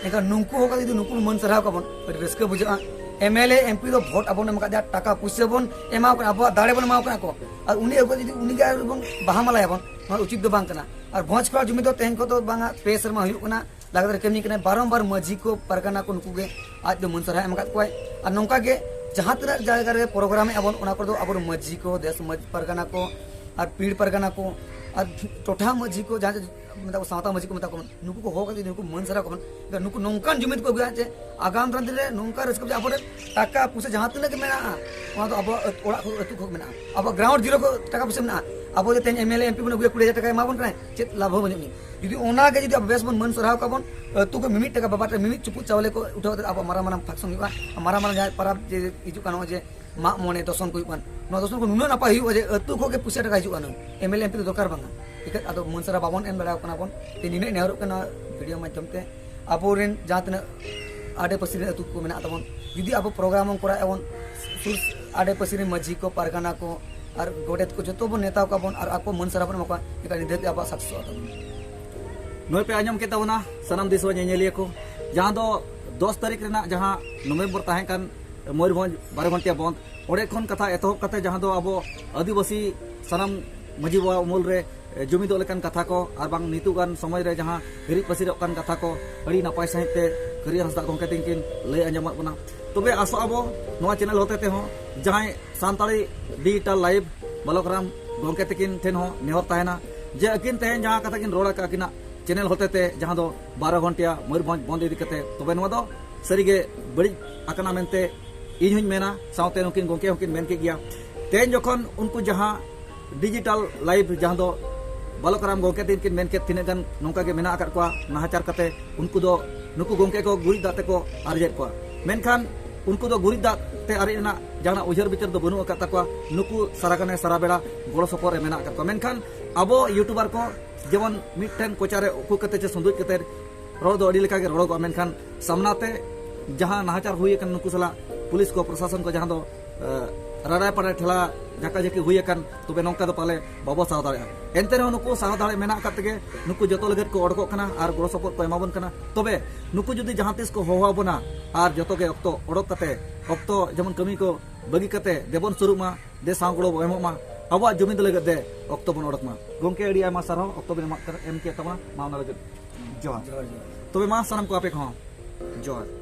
ᱮᱱᱠᱷᱟᱱ ᱱᱩᱠᱩ ᱦᱚᱸ ᱡᱩᱫᱤ ᱱᱩᱠᱩ ᱵᱚᱱ ᱢᱟᱹᱱ ᱥᱟᱨᱦᱟᱣ ᱠᱟᱵᱚᱱ, ᱟᱹᱰᱤ ᱨᱟᱹᱥᱠᱟᱹ ᱵᱩᱡᱷᱟᱹᱜᱼᱟ᱾ M L A, M P ᱫᱚ ᱵᱷᱳᱴ ᱟᱵᱚᱱ ᱮᱢ ᱠᱟᱫᱮᱭᱟ, ᱴᱟᱠᱟ ᱯᱩᱭᱥᱟᱹ ᱵᱚᱱ ᱮᱢᱟ ᱠᱚ ᱠᱟᱱᱟ, ᱟᱵᱚᱣᱟᱜ ᱫᱟᱲᱮ ᱵᱚᱱ ᱮᱢᱟ ᱠᱚ ᱠᱟᱱᱟ ᱠᱚ, ᱟᱨ ᱩᱱᱤ ᱟᱹᱜᱩ ᱡᱩᱫᱤ ᱩᱱᱤ ᱜᱮ ᱟᱨ ᱵᱚᱱ ᱵᱟᱦᱟ ᱢᱟᱞᱟᱭᱟᱵᱚᱱ, ᱱᱚᱣᱟ ᱩᱪᱤᱛ ᱫᱚ ᱵᱟᱝ ᱠᱟᱱᱟ᱾ ᱟᱨ ᱵᱷᱚᱸᱡᱽ ᱠᱷᱚᱣᱟ ᱡᱩᱢᱤ ᱫᱚ ᱛᱮᱦᱮᱧ ᱠᱷᱚᱱ ᱫᱚ ᱵᱟᱝᱟ, ᱯᱮ ᱥᱮᱨᱢᱟ ᱦᱩᱭᱩᱜ ᱠᱟᱱᱟ, ᱞᱟᱜᱟᱛᱟᱨ ᱠᱟᱹᱢᱤ ᱠᱟᱱᱟᱭ, ᱵᱟᱨᱚᱢᱵᱟᱨ ᱢᱟᱹᱡᱷᱤ ᱠᱚ, ᱯᱟᱨᱜᱟᱱᱟ ᱠᱚ, ᱱᱩᱠᱩ ᱜᱮ ᱟᱡ ᱫᱚ ᱢᱟᱹᱱ ᱥᱟᱨᱦᱟᱣ ᱮᱢ ᱟᱠᱟᱫ ᱠᱚᱣᱟᱭ᱾ ᱟᱨ ᱱᱚᱝᱠᱟ ᱜᱮ ᱡᱟᱦᱟᱸ ᱛᱤᱱᱟᱹᱜ ᱡᱟᱭᱜᱟ ᱨᱮ ᱯᱨᱳᱜᱨᱟᱢ ᱮᱫ ᱟᱵᱚᱱ, ᱚᱱᱟ ᱠᱚᱨᱮ ᱫᱚ ᱟᱵᱚᱨᱮᱱ ᱢᱟᱹᱡᱷᱤ ᱠᱚ, ᱫᱮᱥ ᱢᱟᱹᱡᱷᱤ ᱯᱟᱨᱜᱟᱱᱟ ᱠᱚ, ᱟᱨ ᱯᱤᱲ ᱯᱟᱨᱜᱟᱱᱟ ᱠᱚ, ᱟᱨ ᱴᱚᱴᱷᱟ ᱢᱟᱹᱡᱷᱤ ᱠᱚ, ᱡᱟᱦᱟᱸ ᱢᱮᱛᱟ ᱠᱚ, ᱥᱟᱶᱛᱟ ᱢᱟᱹᱡᱷᱤ ᱠᱚ ᱢᱮᱛᱟ ᱠᱚ, ᱱᱩᱠᱩ ᱠᱚ ᱦᱚᱦᱚ ᱠᱟᱛᱮ ᱱᱩᱠᱩ ᱢᱟᱹᱱ ᱥᱟᱨᱦᱟᱣ ᱠᱚ ᱵᱚᱱ, ᱱᱩᱠᱩ ᱱᱚᱝᱠᱟᱱ ᱡᱩᱢᱤᱫ ᱠᱚ ᱟᱹᱜᱩᱭᱟ ᱡᱮ ᱟᱜᱟᱢ ᱫᱤᱱ ᱨᱮ ᱱᱚᱝᱠᱟ ᱨᱟᱹᱥᱠᱟᱹ ᱵᱩᱡᱷᱟᱹᱜᱼᱟ᱾ ᱟᱵᱚᱨᱮᱱ ᱴᱟᱠᱟ ᱯᱩᱭᱥᱟᱹ ᱡᱟᱦᱟᱸ ᱛᱤᱱᱟᱹᱜ ᱜᱮ ᱢᱮᱱᱟᱜᱼᱟ, ᱚᱱᱟ ᱫᱚ ᱟᱵᱚᱣᱟᱜ ᱟᱹᱛ-, ᱚᱲᱟᱜ ᱠᱷᱚᱱ, ᱟᱹᱛᱩ ᱠᱷᱚᱱ ᱢᱮᱱᱟᱜᱼᱟ᱾ ᱟᱵᱚᱣᱟᱜ ᱜᱨᱟᱣᱩᱱᱰ ᱡᱤᱨᱳ ᱠᱷᱚᱱ ᱴᱟᱠᱟ ᱯᱩᱭᱥᱟᱹ ᱢᱮᱱᱟᱜᱼᱟ᱾ ᱟᱵᱚ ᱡᱮ ᱛᱮᱦᱮᱧ M L A, M P ᱵᱚᱱ ᱟᱹᱜᱩᱭᱟ, ᱠᱩᱲᱤ ᱦᱟᱡᱟᱨ ᱴᱟᱠᱟᱭ ᱮᱢᱟ ᱵᱚᱱ ᱠᱟᱱᱟᱭ, ᱪᱮᱫ ᱞᱟᱵᱷ ᱦᱚᱸ ᱵᱟᱹᱱᱩᱜ ᱟᱹᱱᱤᱡ᱾ ᱡᱩᱫᱤ ᱚᱱᱟ ᱜᱮ ᱡᱩᱫᱤ ᱟᱵᱚ ᱵᱮᱥ ᱵᱚᱱ ᱢᱟᱹᱱ ᱥᱟᱨᱦᱟᱣ ᱠᱟᱵᱚᱱ, ᱟᱹᱛᱩ ᱠᱷᱚᱱ ᱢᱤᱢᱤᱫ ᱴᱟᱠᱟ ᱵᱟᱵᱟ ᱴᱷᱮᱱ ᱢᱤᱢᱤᱫ ᱪᱩᱯᱩᱫ ᱪᱟᱣᱞᱮ ᱠᱚ ᱩᱴᱷᱟᱹᱣ ᱠᱟᱛᱮ ᱟᱵᱚᱣᱟᱜ ᱢᱟᱨᱟᱝ ᱢᱟᱨᱟᱝ ᱯᱷᱟᱱᱥᱚᱱ ᱦᱩᱭᱩᱜᱼᱟ, ᱢᱟᱨᱟᱝ ᱢᱟᱨᱟᱝ ᱡᱟᱦᱟᱸ ᱯᱟᱨᱟᱵᱽ ᱡᱮ ᱦᱤᱡᱩᱜ ᱠᱟᱱᱟ, ᱱᱚᱜᱼᱚᱭ ᱡᱮ ᱢᱟᱜ ᱢᱚᱬᱮ ᱫᱚᱥᱚᱱ ᱠᱚ ᱦᱩᱭᱩᱜ ᱠᱟᱱᱟ, ᱱᱚᱣᱟ ᱫᱚᱥᱚᱱ ᱠᱚ ᱱᱩᱱᱟᱹᱜ ᱱᱟᱯᱟᱭ ᱦᱩᱭᱩᱜᱼᱟ ᱡᱮ ᱟᱹᱛᱩ ᱠᱷᱚᱱ ᱜᱮ ᱯᱩᱭᱥᱟᱹ ᱴᱟᱠᱟ ᱦᱤᱡᱩᱜᱼᱟ, ᱱᱩᱭ M L A, M P ᱫᱚ ᱫᱚᱨᱠᱟᱨ ᱵᱟᱝᱟ᱾ ᱴᱷᱤᱠ ᱟᱪᱷᱮ, ᱟᱫᱚ ᱢᱟᱹᱱ ᱥᱟᱨᱦᱟᱣ ᱵᱟᱵᱚᱱ ᱮᱢ ᱫᱟᱲᱮᱭᱟᱠᱚ ᱠᱟᱱᱟ ᱵᱚᱱ᱾ ᱛᱮ ᱱᱤᱱᱟᱹᱜ ᱱᱮᱦᱚᱨᱚᱜ ᱠᱟᱱᱟ ᱵᱷᱤᱰᱤᱭᱳ ᱢᱟᱫᱽᱫᱷᱚᱢ ᱛᱮ, ᱟᱵᱚᱨᱮᱱ ᱡᱟᱦᱟᱸ ᱛᱤᱱᱟᱹᱜ ᱟᱰᱮ ᱯᱟᱥᱮ ᱨᱮᱱ ᱟᱹᱛᱩ ᱠᱚ ᱢᱮᱱᱟᱜ ᱛᱟᱵᱚᱱ, ᱡᱩᱫᱤ ᱟᱵᱚ ᱯᱨᱳᱜᱨᱟᱢ ᱵᱚᱱ ᱠᱚᱨᱟᱣᱮᱫᱼᱟ ᱵᱚᱱ, ᱥᱩᱨ ᱟᱰᱮ ᱯᱟᱥᱮ ᱨᱮᱱ ᱢᱟᱹᱡᱷᱤ ᱠᱚ, ᱯᱟᱨᱜᱟᱱᱟ ᱠᱚ ᱟᱨ ᱜᱚᱰᱮᱛ ᱠᱚ ᱡᱚᱛᱚ ᱵᱚᱱ ᱱᱮᱣᱛᱟ ᱠᱚᱣᱟ ᱵᱚᱱ ᱟᱨ ᱟᱠᱚ ᱢᱟᱹᱱ ᱥᱟᱨᱦᱟᱣ ᱵᱚᱱ ᱮᱢᱟ ᱠᱚᱣᱟ, ᱮᱱᱠᱷᱟᱱ ᱱᱤᱫᱷᱟᱹ ᱜᱮ ᱟᱵᱚᱣᱟᱜ ᱥᱟᱠᱥᱮᱥᱚᱜᱼᱟ ᱛᱟᱵᱚᱱ᱾ ᱱᱚᱜᱼᱚᱭ ᱯᱮ ᱟᱸᱡᱚᱢ ᱠᱮᱫ ᱛᱟᱵᱚᱱᱟ ᱥᱟᱱᱟᱢ ᱫᱤᱥᱚᱢ ᱧᱮᱧᱮᱞᱤᱭᱟᱹ ᱠᱚ, ᱡᱟᱦᱟᱸ ᱫᱚ ᱫᱚᱥ ᱛᱟᱹᱨᱤᱠᱷ ᱨᱮᱱᱟᱜ ᱡᱟᱦᱟᱸ ᱱᱚᱵᱷᱮᱢᱵᱚᱨ ᱛᱟᱦᱮᱸ ᱠᱟᱱ ᱢᱚᱭᱩᱨᱵᱷᱚᱸᱡᱽ ᱵᱟᱨᱚ ᱜᱷᱚᱱᱴᱤᱭᱟ ᱵᱚᱱᱫᱷ, ᱚᱸᱰᱮ ᱠᱷᱚᱱ ᱠᱟᱛᱷᱟ ᱮᱛᱚᱦᱚᱵ ᱠᱟᱛᱮ ᱡᱟᱦᱟᱸ ᱫᱚ ᱟᱵᱚ ᱟᱹᱫᱤᱵᱟᱹᱥᱤ ᱥᱟᱱᱟᱢ ᱢᱟᱹᱡᱷᱤ ᱵᱟᱵᱟ ᱩᱢᱩᱞ ᱨᱮ ᱮ, ᱡᱩᱢᱤᱫᱚᱜ ᱞᱮᱠᱟᱱ ᱠᱟᱛᱷᱟ ᱠᱚ ᱟᱨ ᱵᱟᱝ ᱱᱤᱛᱚᱜ ᱜᱟᱱ ᱥᱚᱢᱚᱭ ᱨᱮ ᱡᱟᱦᱟᱸ ᱦᱤᱨᱤᱡ ᱯᱟᱹᱥᱤᱨᱚᱜ ᱠᱟᱱ ᱠᱟᱛᱷᱟ ᱠᱚ ᱟᱹᱰᱤ ᱱᱟᱯᱟᱭ ᱥᱟᱺᱦᱤᱡ ᱛᱮ ᱠᱟᱹᱨᱤ ᱦᱟᱸᱥᱫᱟ ᱜᱚᱢᱠᱮ ᱛᱤᱠᱤᱱ ᱞᱟᱹᱭ ᱟᱸᱡᱚᱢᱟᱫ ᱵᱚᱱᱟ᱾ ᱛᱚᱵᱮ ᱟᱥᱚᱜ ᱟᱵᱚ ᱱᱚᱣᱟ ᱪᱮᱱᱮᱞ ᱦᱚᱛᱮ ᱛᱮᱦᱚᱸ ᱡᱟᱦᱟᱸᱭ ᱥᱟᱱᱛᱟᱲᱤ ᱰᱤᱡᱤᱴᱟᱞ ᱞᱟᱭᱤᱵᱷ ᱵᱟᱞᱚᱠ ᱨᱟᱢ ᱜᱚᱢᱠᱮ ᱛᱤᱠᱤᱱ ᱴᱷᱮᱱ ᱦᱚᱸ ᱱᱮᱦᱚᱨ ᱛᱟᱦᱮᱱᱟ ᱡᱮ ᱟᱹᱠᱤᱱ ᱛᱮᱦᱮᱧ ᱡᱟᱦᱟᱸ ᱠᱟᱛᱷᱟ ᱠᱤᱱ ᱨᱚᱲ ᱟᱠᱟᱫ ᱟᱹᱠᱤᱱᱟᱜ ᱪᱮᱱᱮᱞ ᱦᱚᱛᱮ ᱛᱮ, ᱡᱟᱦᱟᱸ ᱫᱚ ᱵᱟᱨᱚ ᱜᱷᱚᱱᱴᱤᱭᱟ ᱢᱚᱭᱩᱨᱵᱷᱚᱸᱡᱽ ᱵᱚᱱᱫ ᱤᱫᱤ ᱠᱟᱛᱮ, ᱛᱚᱵᱮ ᱱᱚᱣᱟ ᱫᱚ ᱥᱟᱹᱨᱤᱜᱮ ᱵᱟᱹᱲᱤᱡ ᱟᱠᱟᱱᱟ ᱢᱮᱱᱛᱮ ᱤᱧ ᱦᱚᱸᱧ ᱢᱮᱱᱟ, ᱥᱟᱶᱛᱮ ᱱᱩᱠᱤᱱ ᱜᱚᱢᱠᱮ ᱦᱚᱸᱠᱤᱱ ᱢᱮᱱ ᱠᱮᱫ ᱜᱮᱭᱟ᱾ ᱛᱮᱦᱮᱧ ᱡᱚᱠᱷᱚᱱ ᱩᱱᱠᱩ ᱡᱟᱦᱟᱸ ᱰᱤᱡᱤᱴᱟᱞ ᱞᱟᱭᱤᱵᱷ, ᱡᱟᱦᱟᱸ ᱫᱚ ᱵᱟᱞᱚᱠ ᱨᱟᱢ ᱜᱚᱢᱠᱮ ᱛᱤᱠᱤᱱ ᱢᱮᱱ ᱠᱮᱫ, ᱛᱤᱱᱟᱹᱜ ᱜᱟᱱ ᱱᱚᱝᱠᱟ ᱜᱮ ᱢᱮᱱᱟᱜ ᱟᱠᱟᱫ ᱠᱚᱣᱟ ᱱᱟᱦᱟᱪᱟᱨ ᱠᱟᱛᱮ, ᱩᱱᱠᱩ ᱫᱚ ᱱᱩᱠᱩ ᱜᱚᱢᱠᱮ ᱠᱚ ᱜᱩᱨᱤᱡ ᱫᱟᱜ ᱛᱮᱠᱚ ᱟᱨᱮᱡᱮᱫ ᱠᱚᱣᱟ, ᱢᱮᱱᱠᱷᱟᱱ ᱩᱱᱠᱩ ᱫᱚ ᱜᱩᱨᱤᱡ ᱫᱟᱜ ᱛᱮ ᱟᱨᱮᱡ ᱨᱮᱱᱟᱜ ᱡᱟᱦᱟᱱᱟᱜ ᱩᱭᱦᱟᱹᱨ ᱵᱤᱪᱟᱹᱨ ᱫᱚ ᱵᱟᱹᱱᱩᱜ ᱟᱠᱟᱫ ᱛᱟᱠᱚᱣᱟ᱾ ᱱᱩᱠᱩ ᱥᱟᱨᱟ ᱜᱟᱱᱮ ᱥᱟᱨᱟ ᱵᱮᱲᱟ ᱜᱚᱲᱚ ᱥᱚᱯᱚᱦᱚᱫ ᱨᱮ ᱢᱮᱱᱟᱜ ᱟᱠᱟᱫ ᱠᱚᱣᱟ, ᱢᱮᱱᱠᱷᱟᱱ ᱟᱵᱚ ᱭᱩᱴᱩᱵᱟᱨ ᱠᱚ ᱡᱮᱢᱚᱱ ᱢᱤᱫᱴᱮᱱ ᱠᱚᱪᱟᱨᱮ ᱩᱠᱩ ᱠᱟᱛᱮ ᱪᱮ ᱥᱩᱸᱫᱩᱡ ᱠᱟᱛᱮ ᱨᱚᱲ ᱫᱚ ᱟᱹᱰᱤ ᱞᱮᱠᱟ ᱜᱮ ᱨᱚᱲᱚᱜᱚᱜᱼᱟ, ᱢᱮᱱᱠᱷᱟᱱ ᱥᱟᱢᱱᱟ ᱛᱮ ᱡᱟᱦᱟᱸ ᱱᱟᱦᱟᱪᱟᱨ ᱦᱩᱭ ᱟᱠᱟᱱ ᱱᱩᱠᱩ ᱥᱟᱞᱟᱜ ᱯᱩᱞᱤᱥ ᱠᱚ ᱯᱨᱚᱥᱟᱥᱚᱱ ᱠᱚ ᱡᱟᱦᱟᱸ ᱫᱚ, ᱮ, ᱨᱟᱰᱟᱭ ᱯᱟᱰᱟᱭ ᱴᱷᱮᱞᱟ ᱡᱷᱟᱠᱟᱡᱷᱟᱹᱠᱤ ᱦᱩᱭ ᱟᱠᱟᱱ, ᱛᱚᱵᱮ ᱱᱚᱝᱠᱟ ᱫᱚ ᱯᱟᱞᱮ ᱵᱟᱵᱚ ᱥᱟᱦᱟᱣ ᱫᱟᱲᱮᱭᱟᱜᱼᱟ᱾ ᱮᱱᱛᱮ ᱨᱮᱦᱚᱸ ᱱᱩᱠᱩ ᱥᱟᱦᱟᱣ ᱫᱟᱲᱮ ᱢᱮᱱᱟᱜ ᱟᱠᱟᱫ ᱛᱮᱜᱮ ᱱᱩᱠᱩ ᱡᱚᱛᱚ ᱞᱟᱹᱜᱤᱫ ᱠᱚ ᱚᱰᱚᱠᱚᱜ ᱠᱟᱱᱟ ᱟᱨ ᱜᱚᱲᱚ ᱥᱚᱯᱚᱦᱚᱫ ᱠᱚ ᱮᱢᱟᱵᱚᱱ ᱠᱟᱱᱟ᱾ ᱛᱚᱵᱮ ᱱᱩᱠᱩ ᱡᱩᱫᱤ ᱡᱟᱦᱟᱸ ᱛᱤᱥ ᱠᱚ ᱦᱚᱦᱚ ᱟᱵᱚᱱᱟ ᱟᱨ ᱡᱚᱛᱚ ᱜᱮ ᱚᱠᱛᱚ ᱚᱰᱚᱠ ᱠᱟᱛᱮ, ᱚᱠᱛᱚ ᱡᱮᱢᱚᱱ ᱠᱟᱹᱢᱤ ᱠᱚ ᱵᱟᱹᱜᱤ ᱠᱟᱛᱮ ᱫᱮᱵᱚᱱ ᱥᱩᱨᱩᱜ ᱢᱟ, ᱫᱮ ᱥᱟᱶ ᱜᱚᱲᱚ ᱵᱚ ᱮᱢᱚᱜ ᱢᱟ, ᱟᱵᱚᱣᱟᱜ ᱡᱩᱢᱤᱫ ᱞᱟᱹᱜᱤᱫ ᱛᱮ ᱚᱠᱛᱚ ᱵᱚᱱ ᱚᱰᱚᱠ ᱢᱟ᱾ ᱜᱚᱢᱠᱮ, ᱟᱹᱰᱤ ᱟᱭᱢᱟ ᱥᱟᱨᱦᱟᱣ ᱚᱠᱛᱚ ᱵᱮᱱ ᱮᱢᱟᱜ ᱠᱟᱱᱟ, ᱮᱢ ᱠᱮᱫ ᱛᱟᱵᱚᱱᱟ, ᱢᱟ ᱚᱱᱟ ᱞᱟᱹᱜᱤᱫ ᱡᱚᱦᱟᱨ᱾ ᱡᱚᱦᱟᱨ, ᱡᱚᱦᱟᱨ᱾ ᱛᱚᱵᱮ ᱢᱟ ᱥᱟᱱᱟᱢ ᱠᱚ ᱟᱯᱮ ᱠᱚᱦᱚᱸ ᱡᱚᱦᱟᱨ᱾